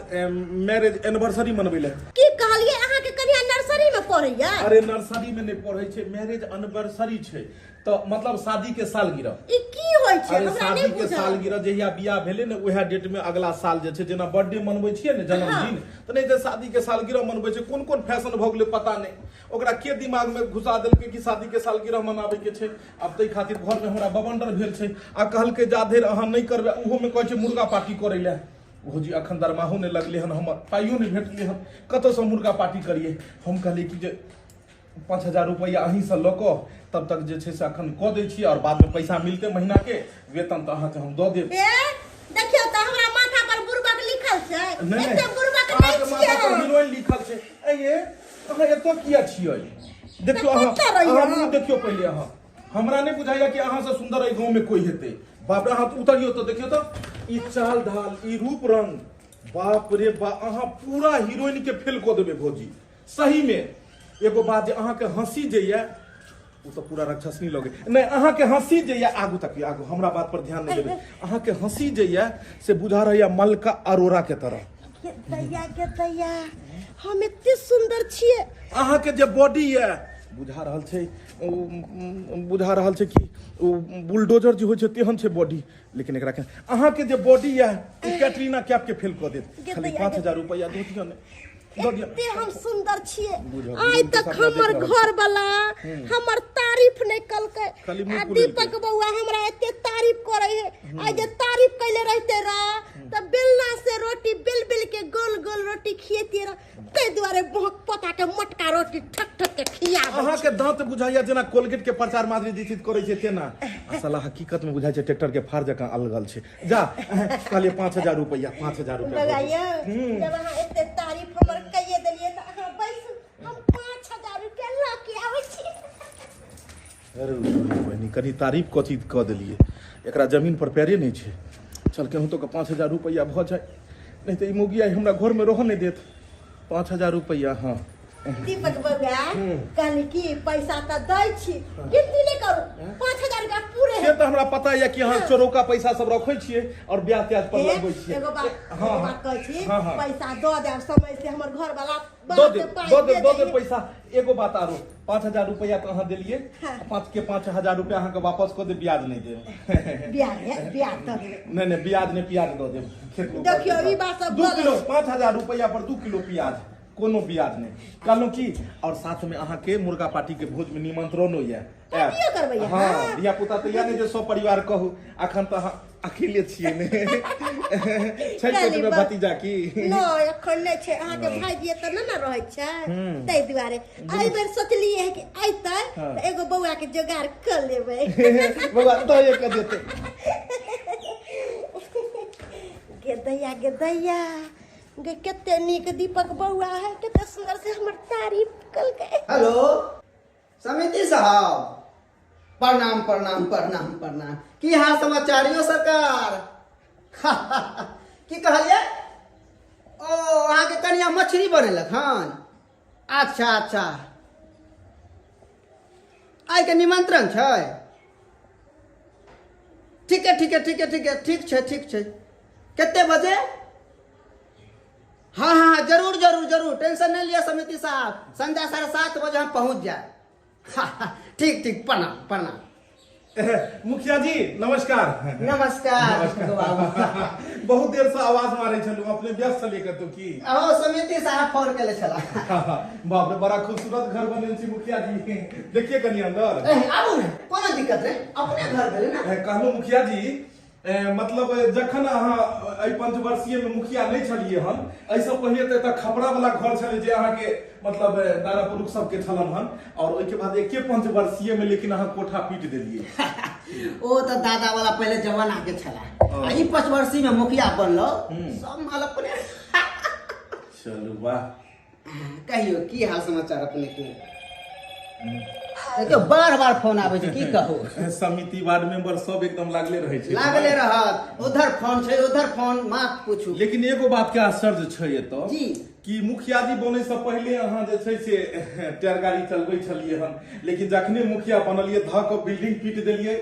S1: मैरिज एनिवर्सरी मनबै लए।
S6: की कहलियै? अहाँके कनिया नर्सरी में पढ़ैया?
S1: अरे नर्सरी में नहि पढ़ै छै, मैरिज एनिवर्सरी छै तऽ मतलब शादी के सालगिरह।
S6: ई की होइ छै?
S1: अरे
S6: हमरा
S1: शादी
S6: नहि
S1: के
S6: बुझल।
S1: सालगिरह, जहिया बियाह भेलै ने उएह डेट में अगला साल जे छै, जेना बर्थडे मनबै छियै ने जन्मदिन, तऽ नहि तऽ शादी के सालगिरह मनबै छै। कोन कोन फैशन भऽ गेलै पता नहि, ओकरा के दिमाग में घुसा देलकै कि शादी के सालगिरह मनाबै के छै। आब ताहि खातिर घर में हमरा बवंडर भेल छै आ कहलकै जा धरि अहाँ नहि करबै, ओहो में कहै छै मुर्गा पार्टी करै लए। भौजी अखन दरमाहो नहि लगलै हन, हमर पाइयो नहि भेटलै हन, कतऽसँ मुर्गा पार्टी करियै? हम कहलियै कि जे 5000 रुपैआ अहीँसँ लऽ कऽ तब तक जे छै से अखन कऽ दै छी, आओर बादमे पैसा मिलतै महीनाके वेतन तऽ अहाँके हम दऽ देब।
S6: ए देखियौ तऽ हमरा माथा पर बुड़बक लिखल छै?
S1: नहि
S6: एते बुड़बक नहि
S1: अहाँके
S6: छियै
S1: माथा पर
S6: हम।
S1: हीरोइन लिखल छै। ऐ ये, अहाँ एतऽ किया छियै? देखियो अहाँ,
S6: कतऽ रहियै
S1: अहाँ
S6: अहाँ?
S1: मुँह देखियो पहिले। अहाँ हमरा नहि बुझाइया कि अहाँ से सुंदर एहि गाँव में कोई हेतै। बाप रे, अहाँ उतरियो तऽ देखियो तऽ ई चाल ढाल, ई रूप रंग, बाप रे बा, अहाँ पूरा हीरोइन के फेल कऽ देबै भौजी सही में। एगो बात जे अहाँके हंसी जे यऽ ओ तऽ पूरा राक्षसनी लगे नहि। अहाँके हंसी जे यऽ, आगू तकियो, आगू हमरा बात पर ध्यान नहि देबै। अहाँके हंसी जे यऽ से बुझा रहैया मलका अरोड़ा के तरह।
S6: के दैया, के दैया, हम एते सुंदर छियै।
S1: अहाँके जे बॉडी यऽ बुझा रहल छै, ओ बुझा रहल छै कि ओ बुलडोजर जे होइ छै तेहन छै बॉडी। लेकिन एकरा के अहाँके जे बॉडी यऽ ओ कैटरीना कैफ के फेल कऽ देत। खाली 5000 रुपैआ दऽ दिअ ने, दऽ दिअ।
S6: एते हम सुंदर छियै,
S1: बुझल,
S6: आइ
S1: बुझल,
S6: तक
S1: सपना
S6: हमर
S1: देख रहल
S6: घर वाला हमर तारीफ नहि कलकै,
S1: खाली मुँह
S6: आ
S1: फुलेलकै।
S6: दीपक बौआ हमरा एते तारीफ करे है। आइ जे तारीफ कैले रहते रह तऽ बेलना से रोटी बेल बेल के गोल गोल रोटी खिएतियै रह, ताहि दुआरे बहुत पोता के मोटका रोटी ठक ठक के खियाबै।
S1: अहाँके दांत बुझाइया जेना कोलगेट के प्रचार माधुरी दीक्षित करै छै तेना। आ साला हकीकत में बुझाइ छै ट्रैक्टर के फार जकाँ अलगल छै। जा कहलियै 5000 रुपैआ, 5000 रुपैआ।
S6: बौआ यौ, जब अहाँ एते तारीफ हमर कहिए देलियै तऽ अहाँ बैसू, हम 5000 रुपया लऽ के आबै छी।
S1: अरे बहिनी, कनि तारीफ कथी कऽ देलियै, एकरा जमीन पर पैरे नहि छै। चल केहूँ तो 5000 रुपैआ भऽ जाय, नहि तऽ ई मौगी आइ हमरा घरमे रहऽ नहि देत। 5000 रुपैआ, हँ।
S6: दीपक बौआ, कहली कि पैसा तऽ दै छी, गिनती नहि करू, 5000 रुपया पूरे
S1: से
S6: है।
S1: तऽ हमरा पता यऽ कि अहाँ चोरौका पैसा सब रखै छियै और ब्याज त्याज पर
S6: हे,
S1: लगबै छियै।
S6: एगो बात,
S1: हँ,
S6: एगो बात कहै छी,
S1: हँ, हँ।
S6: पैसा दऽ देब समय से, हमर घर वाला
S1: दऽ देब, दऽ देब, दऽ देब पैसा। एगो बात आरो, 5000 रुपैआ तऽ अहाँ देलियै,
S6: हाँ।
S1: पाँच के 5000 रुपैआ अहाँके वापस कऽ देब, ब्याज नहि देब।
S6: ब्याज है, ब्याज दऽ देबै।
S1: नहि नहि, ब्याज नहि, प्याज दऽ देब। खेत मे
S6: देखियौ,
S1: उपजल
S6: ई बात सब
S1: 2
S6: गलत।
S1: किलो, 5000 रुपैआ पर 2 किलो प्याज, कोनो ब्याज नहि। कहलहुँ की, और साथ में अहाँके मुर्गा पार्टी के भोज में निमंत्रणो यऽ। आयब।
S6: पार्टियो करबै अहाँ?
S1: हँ, धिया पुता तऽ यऽ नहि जे सब परिवार कहू, अखन तऽ अहाँ अकेले छियै ने। छै
S6: कहली
S1: पेट में भतीजा की?
S6: नहि, एखन नहि छै। अहाँके भाईजी एतऽ नहि ने रहै छै, ताहि दुआरे एहि बेर सोचलियै है कि अयतै तऽ एगो बौआ के जोगाड़ कऽ लेबै।
S1: बौआ दऽ कऽ देतै।
S6: गे दैया, गे दैया, गे कते नीक दीपक बौआ है, कते सुंदर से हमर तारीफ कलकै।
S7: हेलो समिति साहब, प्रणाम प्रणाम प्रणाम प्रणाम। की हाल समाचार यो सरकार? की कहलियै? ओ अहाँके कनिया मछली बनेलक हन? अच्छा अच्छा, आइके निमंत्रण छै? ठीक है ठीक है ठीक है ठीक है, ठीक छै ठीक छै। कते बजे? हाँ हाँ हाँ, जरूर जरूर जरूर, टेंशन नहीं लिया समिति साहब, संध्या 7:30 बजे हम पहुंच जाए। ठीक ठीक, प्रणाम प्रणाम।
S1: मुखिया जी नमस्कार।
S7: नमस्कार बाबू।
S1: बहुत देर से आवाज मारे छलहुँ, अपने व्यस्त छलियै कतौ की?
S7: अहो समिति साहब फोन केले छला।
S1: बाप रे, बड़ा खूबसूरत घर बनल छी मुखिया जी, देखिए कनि अंदर।
S7: ए, आबू ने, कोनो दिक्कत नहीं, अपने घर भेलै ने।
S1: कहलहुँ मुखिया जी, मतलब जखन अहाँ एहि पंचवर्षीय में मुखिया नहीं छलियै हन, एहिसँ पहिले तऽ एतऽ खपड़ा वाला घर छलै जे अहाँके मतलब दादा पुरुख सबके छलन हन, और ओहिके बाद एके पंचवर्षीय में लेकिन अहाँ कोठा पीट देलियै।
S7: ओ तऽ दादा वाला पहिले जमाना के छला, आ ई पंचवर्षीय में मुखिया बनलो, सब माल अपने।
S1: चलू वाह।
S7: कहियो की हाल समाचार अपने के? देखियौ बार बार फोन आबै छै, की कहू।
S1: समिति वार्ड मेंबर सब एकदम लागले रहै छै।
S7: लागले रहत, उधर फोन छै उधर फोन, मात पूछू।
S1: लेकिन एगो बात के आश्चर्य छै एतऽ
S7: जी।
S1: कि मुखिया जी बनै से पहिले अहाँ जे छै से टायर गाड़ी चलबै छलियै हन, लेकिन जखने मुखिया बनलियै धऽ कऽ बिल्डिंग पीट देलियै,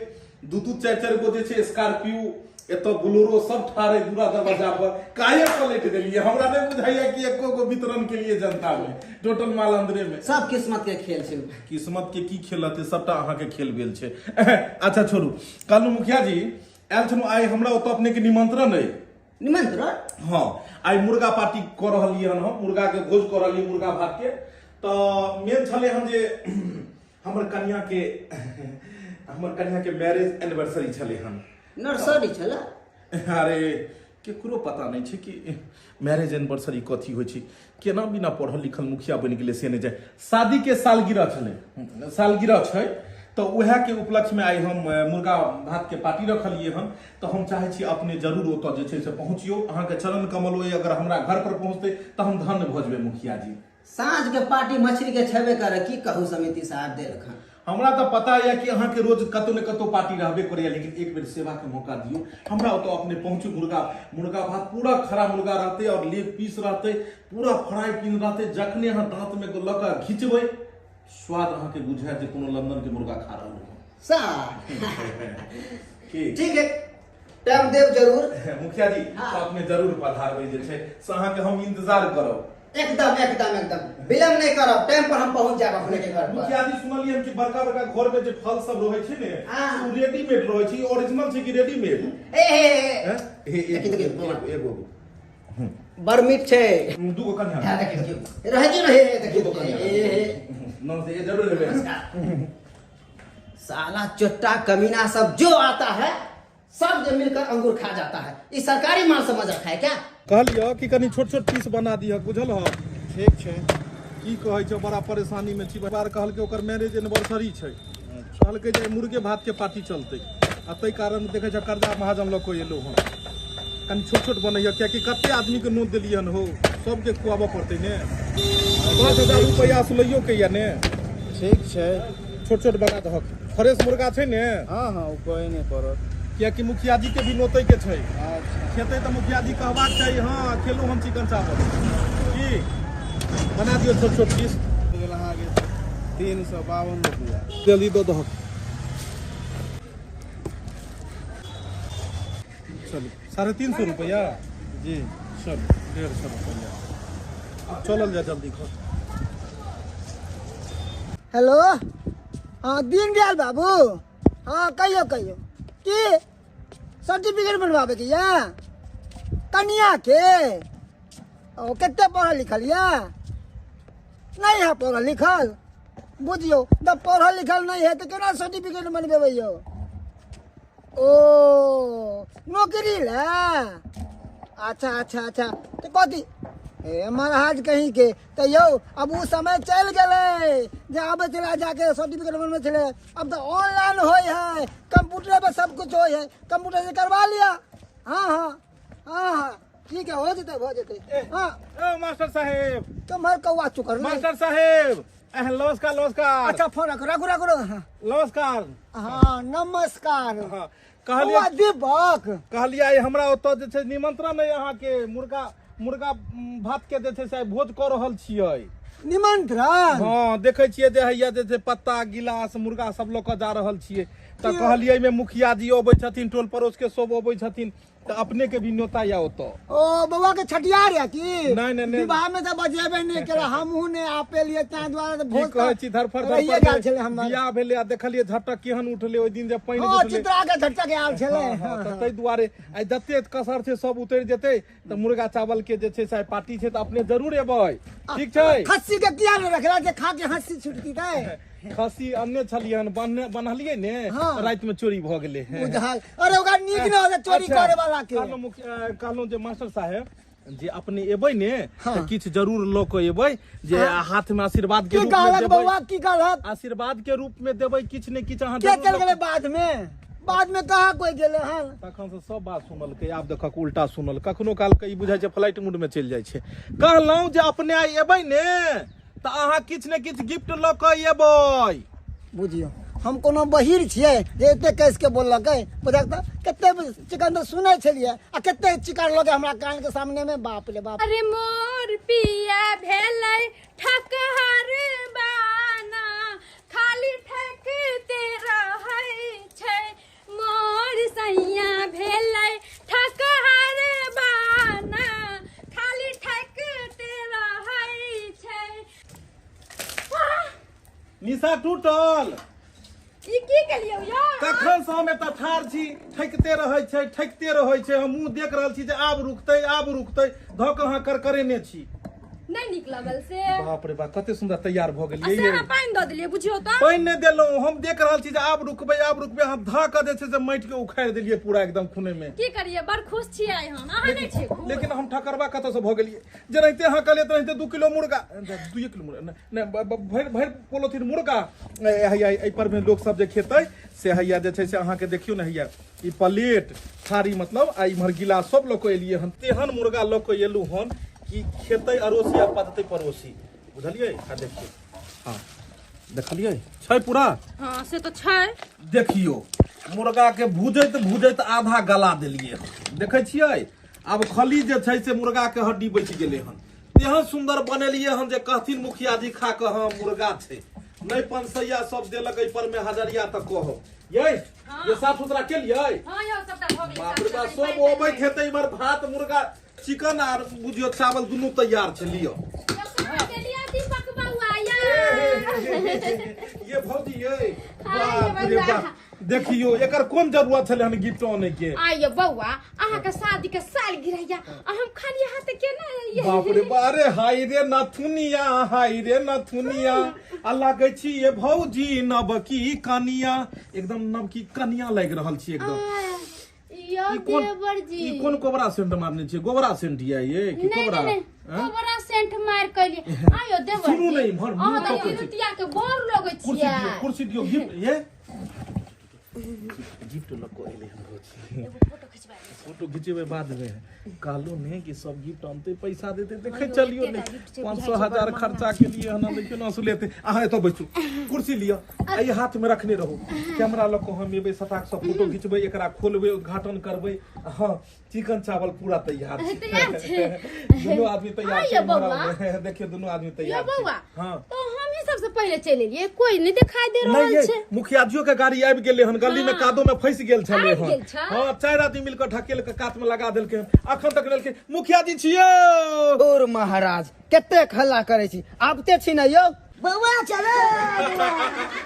S1: 2 2 4 4 गो जे छै स्कॉर्पियो एतऽ बोलेरो सब ठाढ़ है दूरा दरवाजा पर, काहे पलट देलियै? हमरा नहीं बुझाइया कि एको गो वितरण के लिए जनता में टोटल माल अंदरे में।
S7: सब किस्मत के खेल छै।
S1: किस्मत के की खेल हते, सबटा अहाँ के खेल भेल छै। अच्छा छोड़ू, कहलहुँ मुखिया जी आयल छलहुँ आइ हमरा ओतऽ अपने के निमंत्रण अइ।
S7: निमंत्रण?
S1: हाँ, आइ मुर्गा पार्टी कऽ रहलियै हन हम, मुर्गा के भोज कऽ रहलियै, मुर्गा भात के। तऽ मेन छलै हन जे हमर कनिया के मैरिज एनिवर्सरी छलै हन।
S7: नर्सरी छलै?
S1: अरे केकरो पता नहीं छै कि मैरिज एनिवर्सरी कथी होइ छै, केना बिना पढ़ल लिखल मुखिया बनि गेलै से नहि जाय। शादी के सालगिरह छलै, सालगिरह छै, तऽ उएह के उपलक्ष्य में आइ हम मुर्गा भात के पार्टी रखलियै हन। तऽ हम चाहै छी अपने जरूर ओतऽ जे छै से पहुँचियौ, अहाँके चरण कमल ओहि अगर हमरा घर पर पहुँचतै तऽ हम धन्य भऽ जेबै मुखिया जी।
S7: साँझ के पार्टी मछली के छेबे करे, की कहू समिति साहब देलखन।
S1: हमरा तऽ पता यऽ कि अहाँके रोज कतौ ने कतौ पार्टी रहबे करैया, लेकिन एक बेर सेवा के मौका दियौ हमरा। ओतऽ अपने पहुँचू, मुर्गा मुर्गा भात पूरा खरा मुर्गा रहतै और लेग पीस रहतै, पूरा फ्राई पीन रहतै। जखने अहाँ दांत में लऽ कऽ घिचबै, स्वाद अहाँके बुझायत जे कोनो लंदन के मुर्गा खा रहलहुँ हँ।
S7: सा
S1: की
S7: ठीक है, टाइम देब जरूर।
S1: मुखिया जी।
S7: हाँ।
S1: तऽ अपने जरूर पधारबै जे छै से अहाँके हम इंतजार करब।
S7: एकदम एकदम एकदम, विलम्ब नहीं करब, टाइम पर हम पहुंच जाएब अपने के घर पर।
S1: मुखिया जी, सुनलियै हम कि बड़का बड़का घर में जे फल सब रहै छै ने,
S7: हाँ।
S1: से ओ रेडीमेड रहै छै। ओरिजिनल छै कि रेडीमेड?
S7: ए हे हे, हे।
S1: हैं? हे,
S7: देखी, देखी,
S1: एगो एगो
S7: बड़ मीठ छै।
S1: दूगो कन्या।
S7: हाँ, देखियौ देखियौ, रहै दियौ, रहे देखियौ।
S1: दूगो कन्या।
S7: ए हे।
S1: नमस्ते, ये जरूर हेबै।
S7: साला चोट्टा कमीना सब जो आता है, सब जो मिलकर अंगूर खा जाता है। ये सरकारी माल समझ रखा है क्या?
S1: कहलियऽ कि कनि छोट छोट पीस बना दिहक, बुझल ह?
S8: ठीक छै।
S1: की कहै छै, बड़ा परेशानी में छी। बार कहलकै ओकर मैरिज एनिवर्सरी छै, कहलकै जे मुर्गे भात के पार्टी चलतै, आ ताहि कारण देखै छै कर्जा महाजन लऽ कऽ एलहुँ हँ। कनि छोट छोट बनैया, कियाकि कते आदमी के नोत देलियै हन हो, सबके खुआबऽ पड़तै ने। 5000 रुपैआ सुलैयो के या ने।
S8: ठीक छै।
S1: छोट छोट बना दहक। फ्रेश मुर्गा छै ने?
S8: हँ हँ, ओ कहै नहि पड़त।
S1: कियाकि मुखिया जी के भी नोतै के छै।
S8: अच्छा।
S1: खेतै तऽ मुखिया जी कहबाक चाही, हँ खेलू हम चिकन चावल। की बना दियौ छोट छोट पीस।
S8: गेल अहाँके 352 रुपैआ।
S1: जल्दी दऽ दहक। चलू, 350 रुपैआ।
S8: जी।
S1: चलू, 150 रुपैआ। आब चलल जाय जल्दी घर।
S2: हेलो, हाँ दीनदयाल बाबू, हाँ कहियो कहियो। की सर्टिफिकेट बनवाबे के या कनिया के? ओ कते पढ़ल लिखल या? नहीं है पढ़ल लिखल। बुझियो जब पढ़ल लिखल नहीं है तो केना सर्टिफिकेट बनबेबै यौ? ओ नौकरी ला? अच्छा अच्छा अच्छा, तऽ कथी हे महाराज कहीं के तऽ यौ, अब ओ समय चलि गेलै जे आबै छलै जाके सर्टिफिकेट बनबै छलै। अब तऽ ऑनलाइन होइ है, कंप्यूटर पर सब कुछ होइ है, कंप्यूटर से करवा लिया। हाँ हाँ हाँ हाँ, ठीक है, हो जेतै हो जेतै। हाँ।
S1: ए मास्टर साहेब।
S2: तुम्हार कौआ चुकर नहीं।
S1: मास्टर साहेब, नमस्कार नमस्कार।
S2: अच्छा, फोन रखो रखो रखो रखो, हाँ।
S1: नमस्कार।
S2: हाँ नमस्कार।
S1: हाँ,
S2: कौआ
S1: कहलियै
S2: दीपक।
S1: कहलियै आइ हमरा ओतऽ जे छै निमंत्रण अइ अहाँके, मुर्गा मुर्गा भात के जे छै से आइ भोज कऽ रहल छियै।
S2: निमंत्रण?
S1: हँ, देखै छियै जे हैया जे छै पत्ता गिलास मुर्गा सब लऽ कऽ जा रहल छियै, तऽ कहलियै एहिमे मुखिया जी अबै छथिन, टोल पड़ोस के सब अबै छथिन, तऽ अपने के भी न्योता या ओतऽ।
S2: ओ बौआ के छठियार या की?
S1: नहीं, नहीं, नहीं।
S2: विवाह में तऽ बजेबे नहीं केला, हमहूँ नहीं आपे लिए, ताहि दुआरे तऽ
S1: की
S2: भोज
S1: कहै छी, धरफड़
S2: रहिए
S1: धरफड़
S2: गेल छलै हमर।
S1: बियाह भेलै आ देखलियै झटक केहन उठलै ओहि दिन जे पानि
S2: हँ
S1: उठलै।
S2: चित्रा के झटक आयल छलै।
S1: हँ, हँ, तऽ ताहि दुआरे आइ जते कसर छै सब उतरि जेतै, तऽ मुर्गा चावल के जे छै से आइ पार्टी छै, तऽ अपने जरूर एबै, ठीक छै?
S2: खस्सी के किया नहीं रखला जे खा के हंसी छुटती तै?
S1: खस्सी अनने छलियै हन, बन्हने बन्हलियै ने।
S2: हाँ।
S1: राति में चोरी भऽ गेलै।
S2: बुझल, अरे ओकरा नीक न होते चोरी
S1: अच्छा,
S2: करे वाला के।
S1: कहलहुँ कहलहुँ जे मास्टर साहेब जे अपने एबै ने।
S2: हाँ।
S1: तऽ किछु जरूर लऽ कऽ एबै जे हाथ में आशीर्वाद के
S2: की
S1: रूप में
S2: कहलक
S1: देबै।
S2: बौआ, की कहलक?
S1: आशीर्वाद के रूप में देबै किछु ने किछु अहाँ
S2: के
S1: जरूर
S2: चल
S1: लऽ
S2: गेलै बाद में? बाद में कहाँ कोई गेलै हन?
S1: तखन से सब बात सुनलकै, आब देखक उल्टा सुनल। कखनो काल के ई बुझाइ छै फ्लाइट मोड में चलि जाइ छै। कहलहुँ जे अपने आइ एबै ने तऽ अहाँ किछु ने किछु गिफ्ट लऽ कऽ एबै।
S2: बुझियौ, हम कोनो बहिर छियै जे एते कस के बोललकै? बुझक तऽ कते चिकन तऽ सुनै छलियै आ कते चिकन लगे हमरा कान के सामने में, बाप रे बाप।
S4: अरे मोर पिया भेलै ठकहर बाना, खाली ठकते रहै छै। मोर सैया भेलै ठकहर बाना, खाली ठकते रहै छै।
S1: निशा टूटल।
S4: ई की केलियौ यौ?
S1: तखन से हम एतऽ ठाढ़ छी, ठकिते रहै छै, ठकिते रहै छै। हम मुँह देख रहल छी जे आब रुकतै आब रुकतै, धऽ कऽ अहाँ करकरेने छी।
S4: नहि नीक लगल से?
S1: बाप रे बाप, कते सुन्दर तैयार भऽ
S4: आ
S1: गेलियै
S4: से
S1: ये।
S4: अहाँ पानि दऽ देलियै, बुझियौ तऽ।
S1: पानि नहि देलहुँ, हम देख रहल छी जे आब रुकबै आब रुकबै, अहाँ धऽ कऽ जे छै से माटि के उखाड़ि देलियै पूरा एकदम खूने में।
S4: की करियै, बड़ खुश छियै आइ हम, अहाँ नहि छियै खुश?
S1: लेकिन हम ठकरबा कतऽ से भऽ गेलियै? जेनाहिते अहाँ कहलियै तेनाहिते 2 किलो मुर्गा, 2 किलो मुर्गा नहि, नहि, भरि भरि पोलोथीन मुर्गा हैया एहि पर मे लोक सब जे खेतै से हैया जे छै से अहाँके देखियौ ने, हैया ई प्लेट थारी मतलब आ इम्हर गिलास सब लऽ कऽ एलियै हन। तेहन मुर्गा लऽ कऽ एलहुँ हन कि खेतै अड़ोसी आ पचतै पड़ोसी। बुझलियै? आ देखियौ, हँ देखलियै छै पूरा?
S4: हाँ से तो छै।
S1: देखियौ मुर्गा के भूजैत भूजैत आधा गला देलियै हन, देखै छियै? आब खली जे छै से मुर्गा के हड्डी बचि गेलै हन। तेहन सुंदर बनेलियै हन जे कहथिन मुखिया जी खा कऽ हँ मुर्गा छै। नहि पंसैया सब देलक एहि पर में हजरिया तऽ कहब यै ये साफ सुथरा केलियै?
S4: हाँ यौ सबटा भऽ गेलै।
S1: बाप रे बाप, सब अबैत हेतै इमहर भात मुर्गा चिकन आर बुझियौ चावल दुनू तैयार छै। लिअ
S5: दीपक बौआ
S1: ये भौजी ये, बाप रे बाप, देखियो एकर कोन जरूरत छलै हन गिफ्ट आनै के?
S5: आइयो बौआ, अहाँ के शादी के साल गिरैया आ हम खाली हाथ केना अइयै?
S1: बाप रे बाप, अरे हाय रे नथुनिया, हाय रे नथुनिया, आ लागै छी ये भौजी नवकी कनिया, एकदम नवकी कनिया लागि रहल छी एकदम।
S5: यौ
S1: ई कोन
S5: देवर जी,
S1: ई कोन कोबरा सेंट मारने छी? गोबरा सेंट या ये कि
S5: नहीं
S1: कोबरा?
S5: नहीं,
S1: हैं?
S5: कोबरा सेंट मार कइली। आयो देवर
S1: सुनू
S5: जी,
S1: ने इम्हर, मुँह
S5: अहाँ तऽ
S1: तकै छी।
S5: जितिया के बड़ लगै
S1: कुर्सी
S5: छियै।
S1: दियौ, कुर्सी दियौ। गिफ्ट ये गिफ्ट लऽ कऽ एलै हन भौजी। फोटो घिचेबै बाद में। कहलहुँ ने कि सब गिफ्ट आनतै पैसा देतै, देखै चलियौ ने 500 हजार खर्चा के लिए हन। देखियौ ने असुलेते। अहाँ एतऽ बैसू, कुर्सी लिअ, आ ई हाथ में रखने रहू। कैमरा लऽ कऽ हम एबै, सटाक से फोटो घिचबै, एकरा खोलबै, उद्घाटन करबै। हँ चिकन चावल पूरा तैयार छै।
S5: तैयार छै।
S1: दुनू आदमी तैयार
S5: आइयो
S1: छै इम्हर
S5: बौआ।
S1: आउ। देखियौ दुनू आदमी
S5: यौ
S1: तैयार छै।
S5: बौआ,
S1: हँ
S5: तो हम ही सबसे पहिले चलि एलियै, कोई नहीं दिखाई दे
S1: नहीं
S5: रहल
S1: ये
S5: छै।
S1: मुखिया जियो के गाड़ी आबि गेलै हन, गली में कादो में फंसि गेल छलै
S5: आबि
S1: हन।
S5: गेल छै?
S1: हँ 4 आदमी मिल कऽ ढकेल के कात में लगा देलकै हन, अखन तक लेलकै। मुखिया जी छियौ।
S7: और महाराज कतेक हल्ला करै छी, आबते छी ने यौ।
S2: बौआ चलो।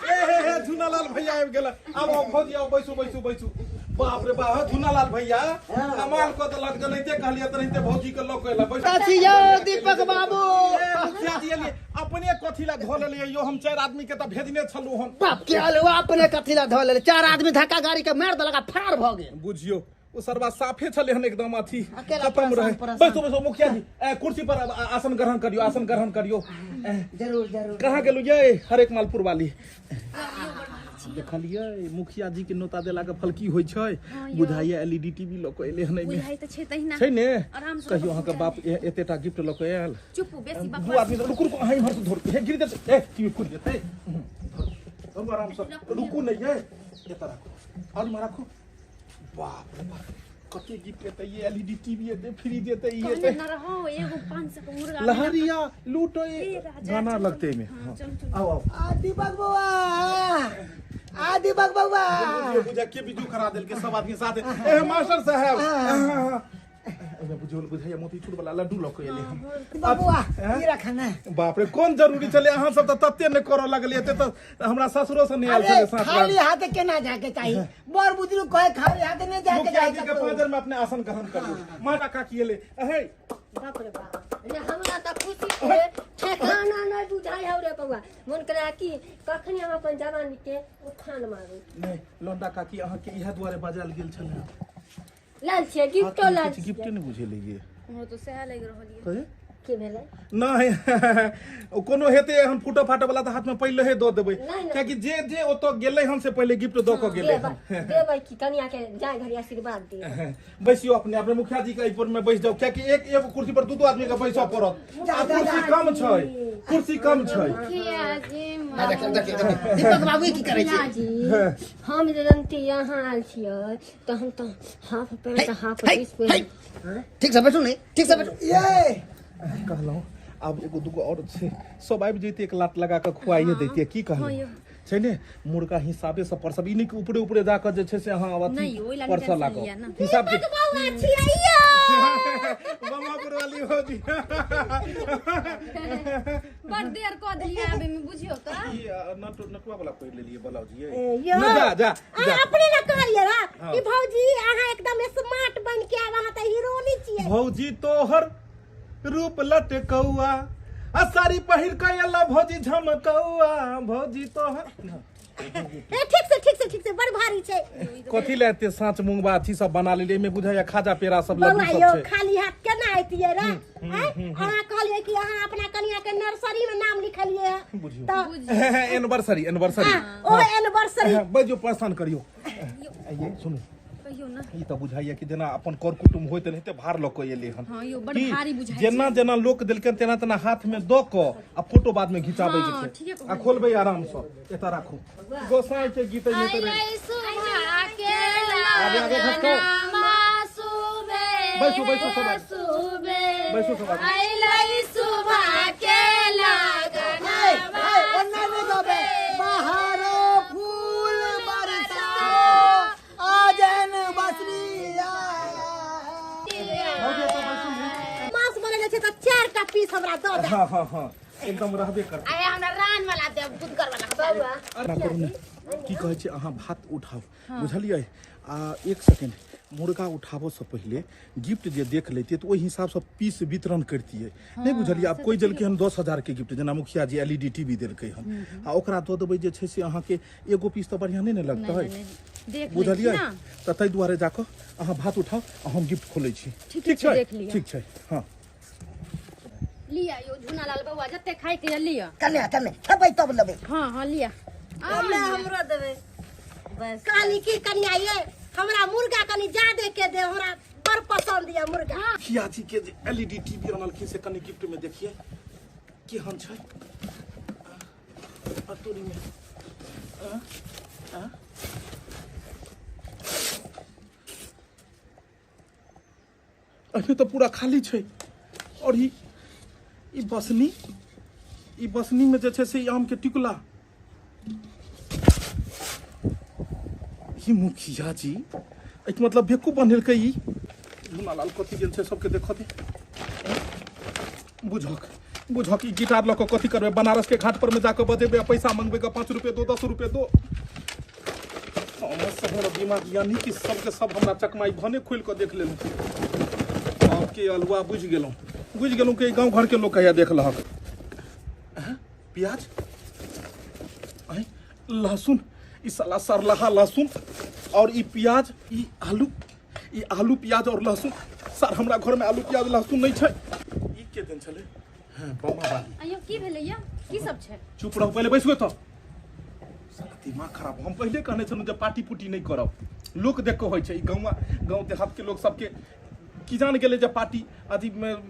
S1: ए हे हे, झूनालाल भैया आबि गेल। आब आउ भौजी आउ, बैसू बैसू बैसू। बाप रे बाप, झूनालाल भैया कमाल कऽ देलक, जनाहिते कहलियै तेनाहिते भौजी के लऽ कऽ एला। बैसू।
S7: छी यौ दीपक बाबू।
S1: ए मुखिया जी एलियै, अपने कथी लए धऽ लेलियै यौ? हम 4 आदमी के तऽ भेजने छलहुँ हन।
S7: बाप के अलुआ अपने कथी लए धऽ लेले? 4 आदमी धक्का गाड़ी के मारि देलक आ फरार भऽ गेल।
S1: बुझियौ ओ सरबा साफे छलै हन एकदम अथी
S7: अकेला
S1: खत्म
S7: परेशान
S1: रहे।
S7: परेशान।
S1: बैसू बैसू मुखिया जी, कुर्सी पर आसन ग्रहण करियौ, आसन ग्रहण करियौ।
S7: जरूर जरूर।
S1: कहाँ गेलु ये हरेक मालपुर वाली? देखलियै मुखिया जी के नोता देला के फल की होइ छै? बुझाइया एलईडी टीवी लऽ कऽ एलै हन एहिमे।
S4: बुझाइ तऽ छै तहिना।
S1: छै ने?
S4: आराम से
S1: कहियो अहाँके बाप एतेटा गिफ्ट लऽ कऽ आयल?
S4: चुप बेसी
S1: दू
S4: बकवास।
S1: आदमी रुकू रुकू, अहाँ इम्हर से धरू, हे गिर जेतै, ए टीवी फुटि जेतै। धरू आराम से, रुकू नहि ये, एतऽ राखू और इम्हर राखू। बाप रे बाप, कते गिफ्ट एतै ये? एलईडी टीवी एतै, फ्रिज एतै, ई
S4: कहने
S1: एतै।
S4: न रहो एगो 500 के मुर्गा।
S1: लहरिया लूटो ये
S4: राजा,
S1: गाना
S4: चलू।
S1: लगते एहिमे।
S4: हाँ,
S1: हाँ।
S4: चलू, चलू।
S1: आओ आओ।
S2: आ दीपक बौआ, आ दीपक बौआ।
S1: बुझा के बिजू करा देलके सब आदमी साथ। ए मास्टर साहब, एहिमे बुझल बुझाइया मोतीचूर वाला लड्डू लऽ कऽ एलै हम।
S2: दीपक बौआ ई रखा ने।
S1: बाप रे, कोन जरूरी छलै? अहाँ सब तऽ तते नहि करऽ लगलियै, एते तऽ हमरा ससुरो से नहि आयल
S2: अरे
S1: छलै साथ।
S2: खाली हाथ केना जाके चाही? बड़ बुजुर्ग कहे खाली हाथ नहीं जाके
S1: मुखिया
S2: चाही
S1: जी के
S2: कतौ।
S1: पाँजर में अपने आसन ग्रहण करियौ। माता काकी एलै। अहे
S3: बाप रे बाप रे, हमरा तऽ खुशी के ठेकाना नहीं बुझाइ हौ रे बौआ। मन करे कि कखनी हम अपन जवानी के उफान मारू।
S1: नहि लौंडा काकी, अहाँके इएह दुआरे बजायल गेल छलै।
S3: लाल छियै गिफ्टो लाल
S1: किछु गिफ्टे
S3: छियै।
S1: नहि बुझेलै ये।
S4: हमरो तऽ सएह लागि रहल ये।
S1: कहे
S3: की भेलै?
S1: नहि ओ कोनो हेतै एहन फूटऽ फाटऽ वाला तऽ हाथमे पहिले दऽ देबै,
S3: नहि, नहि।
S1: कियाकि जे जे ओतऽ गेलै हन से पहिले गिफ्ट दऽ कऽ गेलै हन।
S3: देबै देबै कि कनिया के जाय घड़ी आशीर्वाद दे।
S1: बैसियो अपने अपने मुखिया जी के एहि पर में बैस जाउ, कियाकि एक एगो कुर्सी पर दू दू आदमी के बैसऽ पड़त आ कुर्सी कम छै, कुर्सी कम छै।
S5: मुखिया जी।
S7: देखियौ देखियौ देखियौ दीपक बाबू ई की करै
S3: मुखिया
S7: छी?
S3: जी, हम जे जनती यहाँ आयल छियै तऽ हम तऽ हाफ पैंट हाफ
S7: हे,
S3: ड्रेस
S7: हे।
S3: पहिर
S7: ठीक से बैठू ने, ठीक से बैठू।
S2: ये
S1: कहलहुँ आब एगो दूगो और छै, सब आबि जैते एक लात लगा कऽ खुआइए दैतियै। की कहलहुँ छै ने मुर्गा हिसाबे से परसब, ई नहि कि ऊपरे ऊपरे जा कऽ जे छै से अहाँ अथी
S4: नहि, ओहि ला
S1: परसऽ
S4: टेंशन
S1: लागब
S4: लिअ ने।
S1: हिसाब के।
S6: बौआ छियै यौ।
S1: मामापुर वाली भौजी।
S4: बड़ देर कऽ देलियै आबे में, बुझियौ तऽ।
S1: ई नटुआ वाला पहिर लेलियै ब्लाउज ये।
S6: यौ।
S1: नहि, जा जा
S6: अहाँ
S1: जा।
S6: अपने ने कहलियै रह कि भौजी अहाँ एकदम स्मार्ट बन के आब, अहाँ तऽ हीरोनी छियै।
S1: भौजी तोहर रूप लटकौआ आ साड़ी पहिर के एला भौजी झमकौआ, भौजी तोहर।
S6: ए ठीक से ठीक से ठीक से, बड़ भारी छै।
S1: कथी ले एते साँच मूंगबा अथी सब बना लेलियै? एहिमे बुझाइया खाजा पेड़ा सब लड्डू
S6: बौआ
S1: सब
S6: यौ
S1: छै।
S6: खाली हाथ केना ऐतियै रे? आँय, अहाँ कहलियै कि अहाँ अपना कनिया के नर्सरी में नाम लिखलियै हँ।
S1: बुझियौ
S6: तऽ
S1: एनिवर्सरी एनिवर्सरी
S6: ओ एनिवर्सरी।
S1: बैजो परेशान करियौ। आइये सुनू।
S4: कहियो ना।
S1: ई तऽ बुझाइया कि जेना अपन कर कुटुम्ब होइत एनाहिते भार लऽ कऽ एलै हन।
S4: हां यो बड़
S1: की?
S4: भारी बुझाइ छै।
S1: जेना जेना लोक देलकनि तेना तेना हाथ में दऽ कऽ आ फोटो बाद में घिचाबै के
S4: हाँ,
S1: छै।
S4: ठीके
S1: आ खोलबै आराम सँ, एतऽ राखू। गोसाई के गीत एहिमे तऽ
S5: अइलै सुबह के
S1: आगे आगे खसकौ।
S5: लगनमा सुबे
S1: बैसू बैसू सब आदमी।
S5: सुबे
S1: बैसू सब आदमी।
S5: अइलै सुबह के लगनमा
S2: ओना नहि गबै, बहारो फूल बरसाओ आजन बसरिया।
S1: भौजी एतऽ बैसू ने।
S6: मांस बनेने छै तऽ 4टा पीस हमरा दऽ दे।
S1: हाँ हाँ हाँ एकदम रहबे कर।
S5: आय हमरा रान वाला देब, गुदगर वाला।
S3: बौआ
S1: ना करू ने, की कहै छै अहाँ भात उठाउ, बुझलियै? आ एक सेकेंड, मुर्गा उठाबऽ से पहिले गिफ्ट जे देख लेतियै तऽ ओहि हिसाबसँ पीस वितरण करतियै, नहि बुझलियै? आब कोइ देलकै हन 10,000 के गिफ्ट, जेना मुखिया G L E D TV देलकै हन, आ ओकरा दऽ देबै जे छै से अहाँके एगो पीस तऽ बढ़िआँ नहि ने लगतै,
S4: देख
S1: बुझलियै? तऽ ताहि दुआरे जाकऽ अहाँ भात उठाउ आ हम गिफ्ट खोलै छी।
S4: ठीक छै, देख लिअ।
S1: ठीक छै। हाँ
S4: लिअ यो झुना लाल बौआ, जते खाय के लिअ।
S2: कने कने खेबै तब लेबै।
S4: हाँ हाँ लिअ।
S6: हमे हमरो देबै। बस कहली की कनिया ये हमरा मुर्गा कनी ज्यादे के दे, हमरा बड़ पसंद ये मुर्गा।
S1: मुखिया जी के जे एल ई डी टीवी अनलखिन से कनी गिफ्ट में देखिए केहन छै। तोरी में अभी तो पूरा खाली छै। और ई बसनी, ई बसनी में जे छै से ई आम के टिकुला। ई मुखिया जी एहिके मतलब बेवकूफ बनेलकै। ई मुन्नालाल कथी गेल छै सबके देखऽ दे। बुझक बुझक ई गिटार लऽ कऽ कथी करबै? बनारस के घाट पर में जाकऽ बजेबै आ पैसा मंगबै कऽ 5 रुपये दो, 10 रुपये दो। हमर दिमाग यानी कि सबके सब हमरा चकमाई भने खोलि कऽ देख लेलहुँ। सबके अलुआ बुझि गेलहुँ, बुझि गेलहुँ कि गाँव घर के लोक कहिया देख लहक। प्याज, लहसुन, ई साला सरलहा लहसुन और ई प्याज, ई आलू, ई आलू प्याज और लहसुन। सर हमरा घर में आलू प्याज लहसुन नहीं छै। ई के दिन छलै? हाँ बमा बाली।
S4: अयो की भेलै या? की सब छै?
S1: चुप रहू पहिले, बैसू एतऽ। साला दिमाग खराब। हम पहिले कहने छलहुँ जे पार्टी पुटी नहीं करब, लोक देख कऽ होइ छै। ई गाँव देहात के लोक सबके की जान गेलै जे पार्टी अथी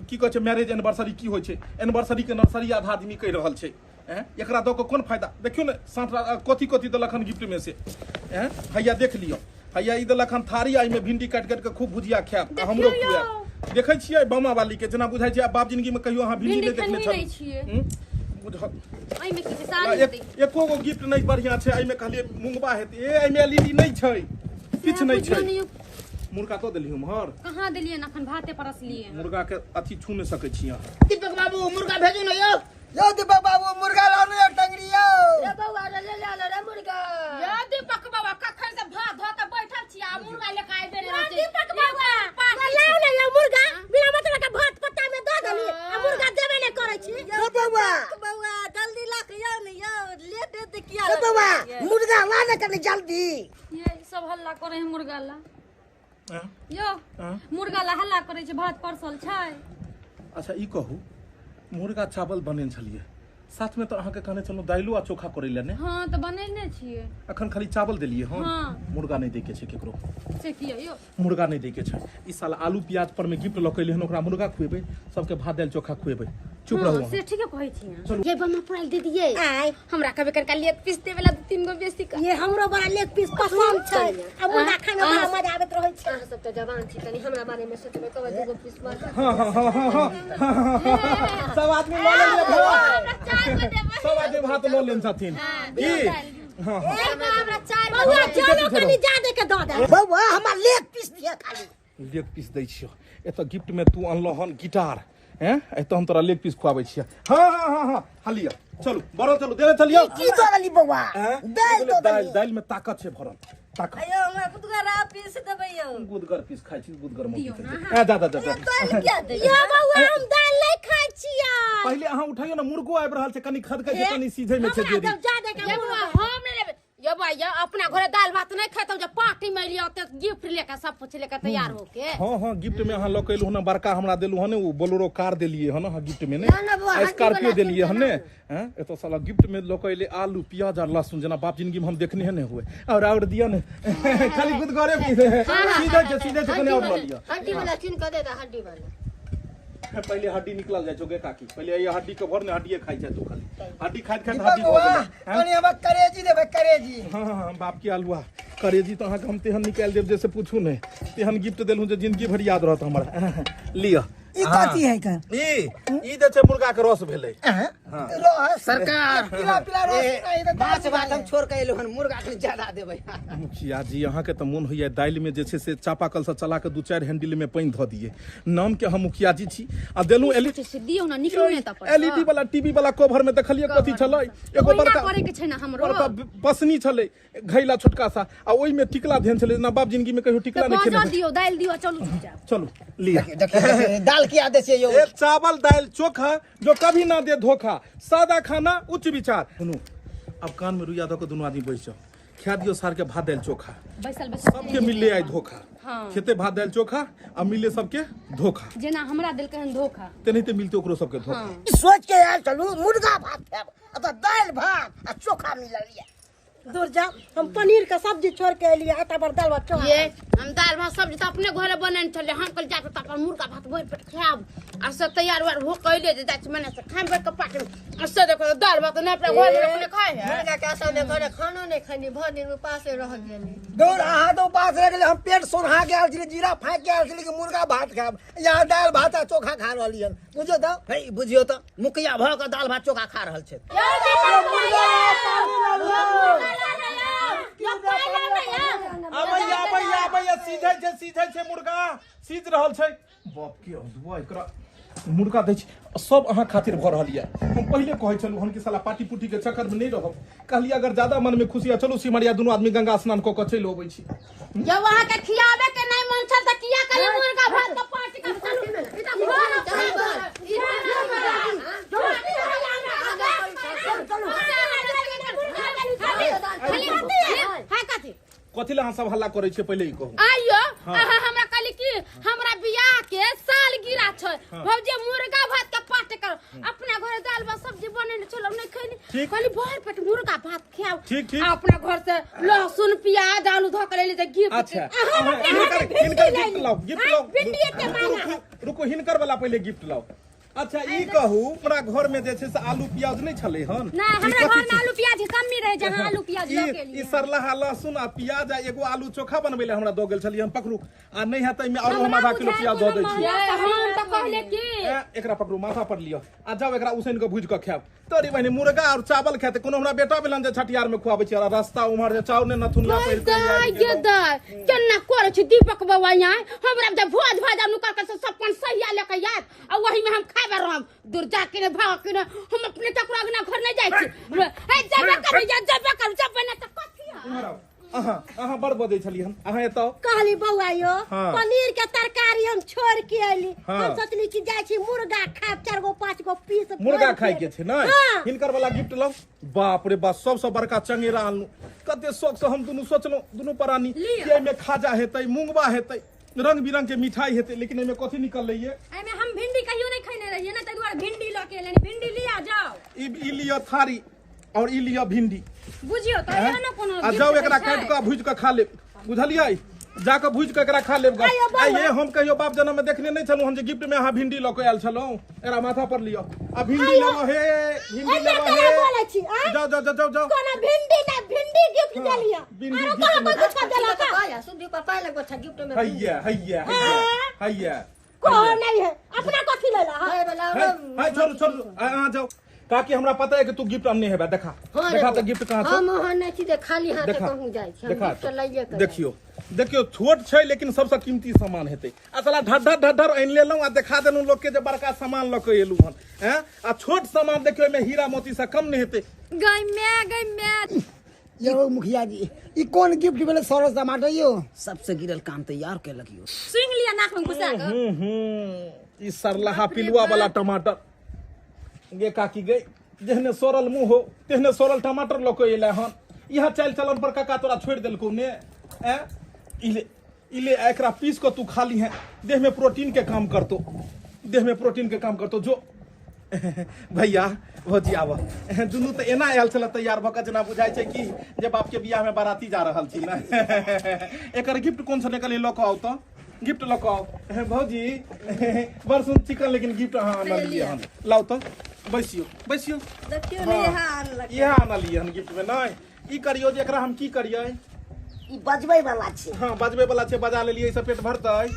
S1: की कहै छै मैरेज एनिवर्सरी की होइ छै। एनिवर्सरी के नर्सरी आधा आदमी कहि रहल छै। एकरा दऽ कऽ कोन फायदा? देखियौ ने साँठ कथी कथी देलक हन गिफ्ट में से। हैया देख लियौ, हैया ई देलक हन थारी, आ एहिमे भिंडी काटि काटि कऽ खूब भुजिया खायब आ हमरो खुआयब। देखै छियै बामा वाली के जेना बुझाइ छै आब बाप जिंदगी में कहियो अहाँ भिंडी नहि देखने छलहुँ। बुझल एको गो गिफ्ट नहीं बढ़िया छै। एहिमे कहलियै मुंगबा हेतै, ए एहिमे एलईडी नहि छै, किछु नहि छै। मुर्गा तो देलियै उम्हर?
S4: कहाँ देलियै? अखन भाते परसलियै।
S1: मुर्गा के अथी छू नहि सकै छी अहाँ।
S7: दीपक बाबू मुर्गा भेजू ने यौ।
S2: यौ दीपक बाबू मुर्गा लानू एक टंगरी यौ।
S3: रे बौआ रे ले ले रे मुर्गा।
S5: यौ दीपक बाबा कखन से भात धो के बैठल छी आ मुर्गा ले के आबि रहल छी।
S6: दीपक बाबा लाउ ने यौ मुर्गा, बिना मतलब के भात पत्ता में दऽ देली आ मुर्गा देबे नहि करै छी।
S2: यौ बौआ
S6: बौआ जल्दी ला के यौ ने यौ, लेट हेतै किया?
S2: यौ बौआ मुर्गा ला ने कनी जल्दी।
S4: ये सब हल्ला करै है मुर्गा ला। यो मुर्गा ला हल्ला करै छै, भात परसल छै।
S1: अच्छा ई कहू, मुर्गा चावल बनेने छलियै साथ में तऽ अहाँके कहने छलहुँ दाइलो आ चोखा करै लए ने?
S4: हाँ तऽ बनेने छियै।
S1: अखन खाली चावल देलियै हन? हाँ। मुर्गा नहि दै के छै केकरो।
S4: से किया यौ?
S1: मुर्गा नहि दै के छै। ई साल आलू प्याज पर में गिफ्ट लऽ के एलै हन, ओकरा मुर्गा खुएबै, सबके भात दालि चोखा खुएबै। चुप रहू।
S4: से ठीके कहै छी।
S5: ये बमा पुराल दे दिए हमरा कभी करका लेग पीस देवे ला 2-3 गो बेसी का।
S6: ये हमरो बड़ा लेग पीस पसंद छै आ मुर्गा खाय में बड़ा मजा आबैत रहै छै।
S3: अहाँ सब त जवान छी, तनी हमरा बारे में सोचबै कब 2 गो पीस मार।
S1: हां हां हां हां सब आदमी ल लेलिए भात, सब आदमी भात ल लेन छथिन की? हां हां
S5: हमरा 4
S6: बौआ चलो कनी जादे के दऽ दे।
S2: बौआ हमरा लेग पीस दिया, खाली
S1: लेग पीस दै छियो। एतऽ गिफ्ट में तू अनलो हन गिटार, हैं? एतऽ हम तोरा लेग पीस खुआबै छियै। हाँ हाँ हाँ हाँ हालिया चलू बड़ो चलू देने चलियो।
S2: की दऽ बौआ? दालि दऽ
S1: दालि, दालि में ताकत छै भरल, ताकत।
S6: अयो हमरा गुदगर पीस देबै यौ।
S1: गुदगर पीस खाइ छी, गुदगर मोती। ए दा दा दा
S6: दालि किया दै? यौ बौआ हम दालि नहि खाइ छियै।
S1: पहिले अहाँ उठाइयो ने, मुर्गो आबि रहल छै, कनी खदकै छै, कनी सीझै में छै देरी।
S6: जादे के
S5: हम नहि लेबै। ये भैया अपना घरे दाल भात नहीं खेतौ जे पार्टी में लियो ते गिफ्ट लेके सब कुछ लेके तैयार होके। हां हां गिफ्ट में अहाँ लऽ के एलहुँ हन, बड़का हमरा देलहुँ हन, ओ बोलेरो कार देलियै हन अहाँ गिफ्ट में ने,
S3: ना, ना, बौआ, हड्डी
S1: स्कॉर्पियो
S3: वाला
S1: देलियै हन ने।
S3: कीन के
S1: हैं एतऽ साला गिफ्ट में लऽ के एलै आलू प्याज और लहसुन, जेना बाप जिंदगी में हम देखने ने हुए। और दिया ने खाली गुदगरे सीधे छै, सीधे छै, कने और लऽ लिअ।
S3: हड्डी वाला चुन के दे दे, हड्डी वाला।
S1: पहिले हड्डी निकलल जाइ छौ गे काकी, पहिले ई हड्डी के भर ने हड्डिए खाइ छै तू, खाली हड्डी खाइत खाइत हड्डी भऽ गेलै।
S2: कनी हमरा करेजी देबै, करेजी।
S1: हाँ हाँ बाप के अलुआ करेजी तो अहाँके हम तेहन निकालि देब जैसे पूछू नहि, तेहन गिफ्ट देलहुँ जे जिंदगी भरि याद रहत हमरा। लिअ।
S2: ई कथी है का?
S1: ई जे छै मुर्गा के रस भेलै।
S2: रस
S7: सरकार
S2: पीला पीला रस नहीं तऽ
S7: माछ भात हम छोड़ के एलहुँ हन, मुर्गा के ज्यादा देबै।
S1: मुखिया जी अहाँके तऽ मोन होइया दालि में जे छै से चापाकल से चला के 2-4 हैंडल में पानि धऽ दियै। नाम के हम मुखिया जी छी आ देलहुँ
S4: दियौ ना, निकलू ने तऽ
S1: एलईडी वाला टीवी वाला कवर में देखलियै कथी छलै, एगो बड़का
S4: करे के छै ना हमरो,
S1: बड़का पसनी छलै घैला छोटका सा, आ ओहि में टिकला धेन छलै, जेना बाप जिंदगी में कहियो टिकला नहि खेने।
S4: दियौ दालि दियौ, चलू चुपचाप
S1: चलू लिअ।
S7: दाल किया दै छियै यौ?
S1: एक चावल दालि चोखा जो कभी ना दे धोखा, सादा खाना उच्च विचार। सुनू अब कान में रुइया धऽ के दुनू आदमी बैस जाउ, खा दियौ सार के भात दालि चोखा,
S4: बैसल बैसल
S1: सबके मिलले आइ धोखा। खेते भात दालि चोखा आ मिलले सबके धोखा,
S4: जेना हमरा देलकै हन धोखा
S1: तेनाहिते मिलते ओकरो सबके धोखा।
S2: सोच के आयल चलू मुर्गा भात खायब, आ तऽ दालि भात आ चोखा मिलल यऽ।
S6: दूर जा, हम पनीर के सब्जी छोड़ के एलियै, आटा पर दाल भात चोखा।
S5: ये हम दाल भात सब्जी तो अपने घरे बनेने छलियै, हम कल जाके तब मुर्गा भात भरि पेट खायब आ सब तैयार उयार हो के अइले जे जाइ छी मने से खायब बैठ के पार्टी में। आ से देखो दाल भात नहि अपना घर में लोक नहि खाइ है।
S3: मुर्गा के आशा में घरे खानो नहि खैनी, भरि दिन उपासे रह गेली।
S2: दौड़ अहाँ तो उपास रह गेलै, हम पेट सोन्हा के आयल छलियै, जीरा फाँकि के आयल छलियै कि मुर्गा भात खायब, यहाँ दालि भात आ चोखा खा रहलियै हन। बुझियौ तऽ
S7: हे बुझियौ तऽ मुखिया भऽ कऽ दालि भात चोखा खा रहल छै।
S1: आबैया आबैया आबैया, सीधे छै सीधे छै मुर्गा सीज रहल छै। बाप के अदुआ एकरा मुर्गा दै छै, सब अहाँ खातिर भऽ रहल यऽ। हम पहिले कहै छलहुँ हन कि साला पार्टी पुटी के चक्कर में नहि रहब, कहलियै अगर ज्यादा मन में खुशी है चलू सिमरिया दुनू आदमी गंगा स्नान कऽ कऽ चलि अबै छी।
S5: जब अहाँ के खियाबे के नहि मन छल तऽ किया कहलियै मुर्गा भात के पार्टी के चलू, ई तऽ घर
S1: कथी लए अहाँ सब हल्ला करै छियै पहिले ई कहू।
S5: आइयो अहाँ हमरा कहली कि हमरा बियाह के साल गिरा छै, भौजी मुर्गा भात के पार्टी करो, अपना घर दाल भात सब्जी बनेने छलहुँ नहि खैनी, कहली भरि पेट मुर्गा भात खाओ।
S1: ठीक ठीक।
S5: अपना घर से लहसुन प्याज आलू धऽ के लेली तऽ गिफ्ट।
S1: अच्छा हिनकर गिफ्ट लाओ, गिफ्ट लाओ, रुको हिनकर वाला पहिले गिफ्ट लाओ। अच्छा ई कहू हमरा घर में जे छै से आलू प्याज नहि छलै हन?
S4: ना हमरा घर में आलू प्याज के कमी रहे, जहां आलू प्याज लऽ के
S1: ई सरलाहा लहसुन आ प्याज आ एगो आलू चोखा बनबै ले हमरा दऽ गेल छलियै हन, पकड़ू आ नहि हैत एहिमे आरो हम आधा किलो प्याज दऽ दै छी।
S5: हम तऽ कहले कि
S1: एकरा पकड़ू माथा पर लिअ आ जाउ एकरा उसैन के भुजि कऽ खायब। तोरी बहिनी मुर्गा और चावल खेते कोनो हमरा बेटा भेलन जे छठियार में खुआबै छी, रास्ता उम्हर जे चाउर ने नथुनिया पहिर के
S5: दाय गे दाय केना करै छी दीपक बौआ यहाँ, हमरा जे भोज भात आब नुका के सब अपन सहिया लऽ के आयत आ वही में हम खाबे रहम। दूर जा के ने भाग के ने हम अपने ककरो अंगना घर नहीं जाइ छी। हे जेबे करू या जेबे करू, जेबे ना तऽ कथी है?
S1: अहाँ अहाँ बड़ बजै छलियै हन, अहाँ एतऽ
S6: कहली बौआ यो पनीर के तरकारी हम छोड़ के अयली, हम सोचली कि जाइ छी मुर्गा खायब 4 गो 5 गो पीस
S1: मुर्गा खाय के छै नै। हिनकर वाला गिफ्ट लाउ। बाप रे बाप सबसँ बड़का चंगेरा आनलहुँ, कते शौक से हम दुनू सोचलहुँ दुनू प्राणी कि एहिमे खाजा हेतै, मूंगबा हेतै, रंग बिरंग के मिठाई हेतै, लेकिन एहिमे कथी निकललै ये?
S4: एहिमे हम भिंडी कहियो नहि खैने रहियै ना, ताहि दुआरे भिंडी लऽ के एलियै। भिंडी लिया जाओ।
S1: ई लिअ थारी और ई लिअ भिंडी।
S4: बुझियौ तऽ एहनो कोनो
S1: आ जाउ एकरा काटि कऽ भुजि कऽ खा लेब, बुझलियै? जाकऽ भुजि कऽ एकरा खा लेब। आ ये हम कहियो बाप जनम में देखने नहि छलहुँ हम जे गिफ्ट में अहाँ भिंडी लऽ कऽ आयल छलहुँ। एकरा माथा पर लिअ आ भिंडी लेबऽ, हे भिंडी लेबऽ, हे जाउ जाउ जाउ जाउ।
S6: कोनो भिंडी ना, भिंडी गिफ्ट देलियै।
S1: भिंडी
S6: आरो कहाँ कोई कुछ देलक?
S3: सुधी पापा लगो छ गिफ्ट में।
S1: हैया हैया हैया हैया
S6: कोहो नहीं है, अपना कथी लेला
S1: है? छोड़ू छोड़ू अहाँ जाउ। काकी हमरा पता है कि तू गिफ्ट अनने हेबे, देखा देखा तऽ गिफ्ट कहाँ छौ?
S3: हम ओहन नहि छी जे खाली हाथे कहूँ जाइ छी, हम गिफ्ट लइए के।
S1: देखियौ देखियौ छोट छै लेकिन सबसँ कीमती सामान हेतै। आ साला ढड्ढर ढड्ढर आनि लेलहुँ आ देखा देलहुँ लोकके जे बड़का सामान लऽ के एलहुँ हन। हैं आ छोट सामान देखियौ एहिमे हीरा मोती से कम नहि हेतै।
S4: गै my गै my.
S2: यौ मुखिया जी ई कोन गिफ्ट भेलै सरस टमाटर यौ?
S7: सबसे गिरल काम तैयार केलक यौ।
S4: सुनि लिअ नाक में घुसा कऽ।
S1: ई सरलाहा पिलुआ वाला टमाटर गे काकी गे, जेहने सड़ल मुँह हो तेहने सड़ल टमाटर लऽ के एलै हन। इएह चालि चलन पर काका तोरा छोड़ि देलकौ ने। ऐं इले इले एकरा पीस कऽ तू खा लीहें, देह में प्रोटीन के काम करतो, देह में प्रोटीन के काम करतो। जो भैया भौजी आब, दुनू तऽ एना आयल छल तैयार भऽ कऽ जेना बुझाइ छै कि जे बाप के बियाह में बाराती जा रहल छी ने। एकर गिफ्ट कोन छलै कनि लऽ कऽ आउ तऽ, गिफ्ट लऽ कऽ आउ भौजी। बड़ सुन चिकन लेकिन गिफ्ट अहाँ आनलियै हन, लाउ तऽ बैसियो बैसियो।
S6: देखियौ ने इएह आनलक,
S1: इएह आनलियै हन गिफ्ट में। नहि ई करियो जे एकरा हम की करियै?
S9: ई बजबै वाला छै।
S1: हाँ बजबै वाला छै, बजा लेलियै, एहिसँ पेट भरतै?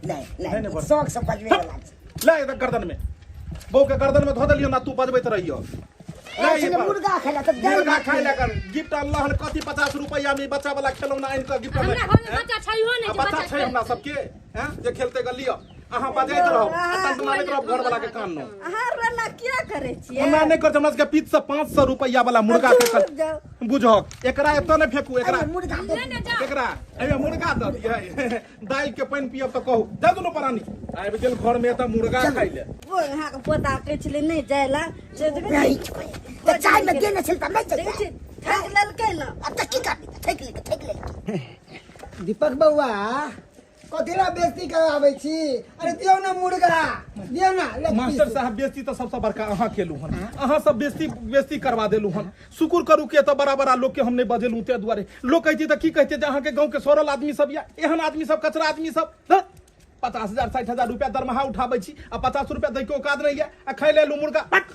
S9: नहि
S1: नहि,
S9: नहि,
S1: भरतै।
S9: शौक से बजबै वाला छै।
S1: ले एकर गर्दन में, बहू के गर्दन में धऽ देलियौ ना, तू बजबैत रहियो। ले
S9: आयल
S1: ई
S9: छलै
S1: पर।
S9: मुर्गा खाय लए तऽ दालि
S1: मुर्गा
S9: भात
S1: खाय लए कर गिफ्ट अनला हन कथी 50 रुपैया में बच्चा वाला खेलौना आनि कऽ गिफ्ट
S4: हमरा घर में बच्चा छैहो नहि
S1: आ
S4: जे
S1: बच्चा छै हमरा सबके हैं जे खेलते गऽ लिअ, अहाँ बजैत रहब आ तंतमाबैत रहब घर वाला के कान न।
S6: अहाँ रोना किया करै छियै?
S1: ओना नहि कर, हमरा सबके पीत से 500 रुपैया वाला मुर्गा के
S9: चुप जाउ।
S1: बुझहक एकरा एतऽ नहि फेकू, एकरा
S9: अरे मुर्गा दे दियौ।
S1: एकरा एहिमे मुर्गा दऽ दियै, दालि के पानि पियब तऽ कहू। जा दुनू प्राणी आबि गेल घर में तऽ मुर्गा खाइ ले।
S6: ओ अहाँके पोता कहै छलै नहि जाय लए से देखै
S9: नहि छै तऽ चाय में देने छल तऽ नहि
S6: देखै
S9: जइतै।
S6: छियै ठकि लेलकै ने।
S9: आब तऽ की करबै, तऽ ठकि लेलकै, ठकि लेलकै।
S2: दीपक बौआ कथी ला बेइज्जती कराबै छी? अरे दियौ ना मुर्गा, दियौ ना लेग पीस।
S1: मास्टर साहब बेइज्जती तऽ सबसँ बड़का अहाँ केलहुँ हन, अहाँ सब बेइज्जती बेइज्जती करवा देलहुँ हन। शुक्र करू कि एतऽ बड़ा बड़ा लोक के हम नहि बजेलहुँ, ताहि दुआरे लोक कहै छै तऽ की कहै छै जे अहाँके गाँव के सड़ल आदमी सब या एहन आदमी सब, कचरा आदमी सब। 50,000 60,000 रुपया दरमाहा उठाबै छी आ 50 रुपया दै के औकात नहि यऽ आ खाइ लए एलहुँ मुर्गा। हट!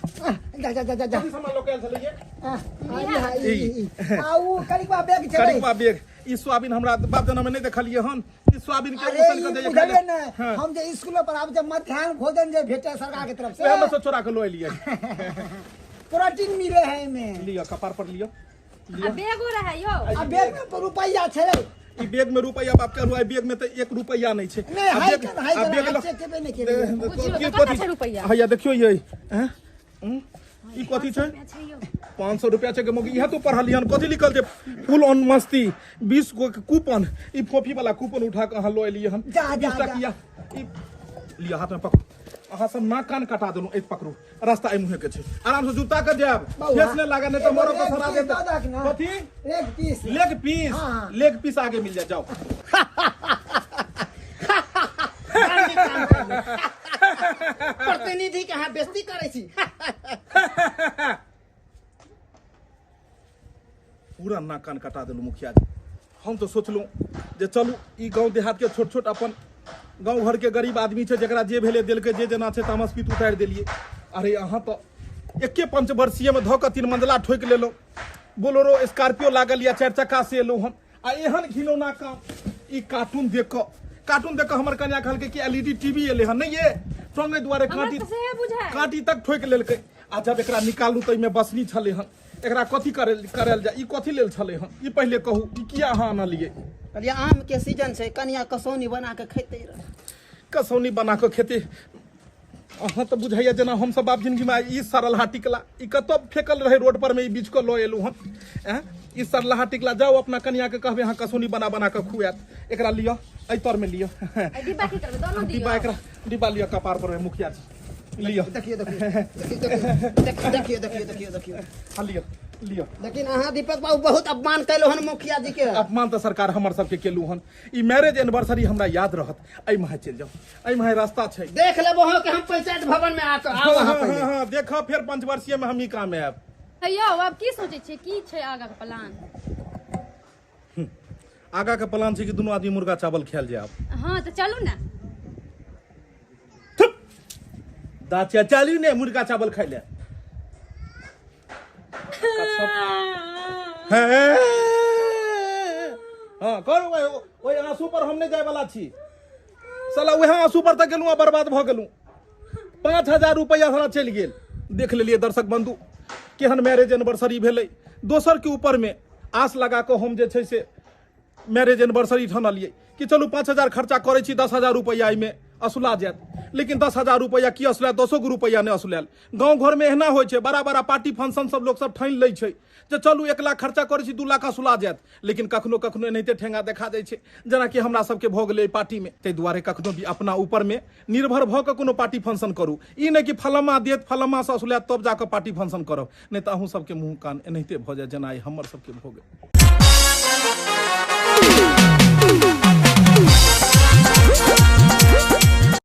S2: जा जा जा जा जा।
S1: कथी सामान लऽ कऽ आयल छलैये?
S2: आ, आ, ई, ई, ई। आ उ करिकबा बैग छलै।
S1: करिकबा बैग, ई सोयाबीन हमरा बाप जनम में नहि देखलियै हन, ई सोयाबीन के
S2: अरे
S1: उसन
S2: ई
S1: के दैये
S2: बुझलियै
S1: खाइ
S2: ने,
S1: लए। हाँ।
S2: हम जे स्कूल पर आब जे मध्याह्न भोजन जे भेटै सरकार के तरफ से,
S1: वएह में से चोरा के लऽ एलियै।
S2: प्रोटीन मिले है एमे।
S1: लिअ कपार पर लिअ,
S4: आ बैगो रहै यौ।
S2: आ बैग में रुपैया छलै।
S1: ई बैग में रुपैया बाप के रुआ, बैग में तऽ 1 रुपैया नहि छै।
S2: नहि,
S1: आ
S2: हाइ
S1: बैग-
S2: केना, हाइ
S1: आ
S2: केना,
S1: बैग
S2: हाथ
S1: लऽ-
S2: चेक केबे नहि केलियै।
S4: बुझियौ
S1: की
S4: तऽ
S1: कथी
S4: कतऽ छै रुपैया?
S1: हैया देखियौ ये, हैं? ई कथी छै? 500 रुपया छै के मौगी, इएह तो पढ़लियै हन। कथी लिखल छै? फुल ऑन मस्ती 20 गो के कूपन। ई फोफी वाला कूपन उठा के अहाँ लऽ एलियै हन।
S2: जा, जा,
S1: 20
S2: जा।
S1: टकिया ई लिअ हाथ में पकड़ू। अहाँ सब नाक कान कटा देलहुँ। एहि पकड़ू, रास्ता एहि मुँहे के छै, आराम से जूता के जायब,
S2: बौआ,
S1: ठेस नहि लागत, नहि तऽ
S2: एगो
S1: मरब तऽ
S2: लेग
S1: सड़ा
S2: पीस
S1: देत।
S2: दऽ दहक ने।
S1: कथी?
S2: लेग पीस।
S1: लेग पीस,
S2: हाँ।
S1: लेग पीस आगे मिल जाए, जाओ।
S7: प्रतिनिधि के अहाँ बेइज्जती करै छी।
S1: पूरा नाक कान कटा देलहुँ मुखिया जी। हम तऽ सोचलहुँ जे चलू ई गाँव देहात के छोट छोट अपन गाँव घर के गरीब आदमी छै, जकरा जे भेलै देलकै, जे जेना छै तामस पीत उतारि देलियै। अरे अहाँ तऽ एके पंचवर्षीय में धऽ कऽ 3 मंजिला ठोकि लेलहुँ, बोलेरो स्कॉर्पियो लागल या 4 चक्का से एलहुँ हन, आ एहन घिनौना काम। ई कार्टून देख कऽ, कार्टून देख कऽ हमर कन्या कहलकै कि एलईडी टीवी एलै हन, नहि ये टंगे दुआरे
S4: हमरा
S1: काँटी
S4: तऽ सएह बुझायल।
S1: काँटी तक ठोकि लेलकै। आ जब एकरा निकालू तऽ एहिमे बसनी छलै हन, एकरा कथी करल जाय? ई कथी लेल छलै हन? ई पहिले कहू, ई किया अहाँ आनलियै?
S7: कहलियै आम के सीजन छै, कनिया कसौनी बना के खेतै रह।
S1: कसौनी बना कऽ खेतै? अहाँ तऽ बुझाइया जेना हमसब बाप जिंदगी में ई सरलहा टिकला, ई कतऽ फेकल रहै रोड पर में, ई बीछ कऽ लऽ एलहुँ हन। ऐं ई सरलहा टिकला, जाउ अपना कनिया के कहबै अहाँ कसौनी बना बना कऽ खुआएत। एकरा लिअ, एहि तर में लिअ।
S4: एहि डिब्बा की करबै? दोनो दियौ।
S1: डिब्बा, एकरा डिब्बा लिअ कपार पर में मुखिया जी, लिअ।
S7: देखियौ, देखियौ, देखियौ, देखियौ, देखियौ, देखियौ, देखियौ।
S1: हाँ, लिअ, लिअ।
S7: लेकिन अहाँ दीपक बाबू बहुत अपमान केलहुँ हन मुखिया जी के।
S1: अपमान तऽ सरकार हमर सबके केलहुँ हन। ई मैरिज एनिवर्सरी हमरा याद रहत। एहि माहे चलि जाउ, एहि माहे रास्ता छै।
S7: देख लेबो अहाँ के हम पंचायत भवन में आके आउ अहाँ
S1: हाँ,
S7: पहिले।
S1: हाँ, हाँ, देखऽ फेर पंचवर्षीय में हम ई काम आयब।
S4: यौ आब की सोचै छियै, की छै आगाँ के प्लान?
S1: आगाँ के प्लान छै कि दुनू आदमी मुर्गा चावल खायल जायब।
S4: हाँ तऽ चलू ने।
S1: दाचिया चलू ने मुर्गा चावल खाइ ले। हाँ करू, ओहि आंसू पर हम नहि जाय वाला छी। साला वएह आंसू पर तऽ गेलहुँ आ बर्बाद भऽ गेलहुँ। 5000 रुपैआ साला चलि गेल। देख लेलियै दर्शक बंधु केहन मैरिज एनिवर्सरी भेलै। दोसर के ऊपर में आस लगा कऽ हम जे छै से मैरिज एनिवर्सरी ठानलियै कि चलू 5000 खर्चा करै छी, 10,000 रुपैआ एहिमे असुला जायत। लेकिन 10,000 रुपैआ की असुलायत, 10 गो रुपैआ नहि असुलायल। गाँव घरमे एहना होइ छै, बड़ा बड़ा पार्टी फंक्शन सब लोक सब ठानि लै छै जे चलू 1 लाख खर्चा करै छी 2 लाख असुला जायत। लेकिन कखनो कखनो एनाहिते ठेंगा देखा जाइ छै, जेनाकि हमरा सबके भऽ गेलै पार्टीमे। ताहि दुआरे कखनो भी अपना ऊपरमे निर्भर भऽ कऽ कोनो पार्टी फंक्शन करू, ई नहि कि फलम्मा देत फलम्मासँ असुलायत तब जाकऽ पार्टी फंक्शन करब, नहि तऽ अहूँ सबके मुँह कान एनाहिते भऽ जायत जेना आइ हमर सबके भऽ गेल।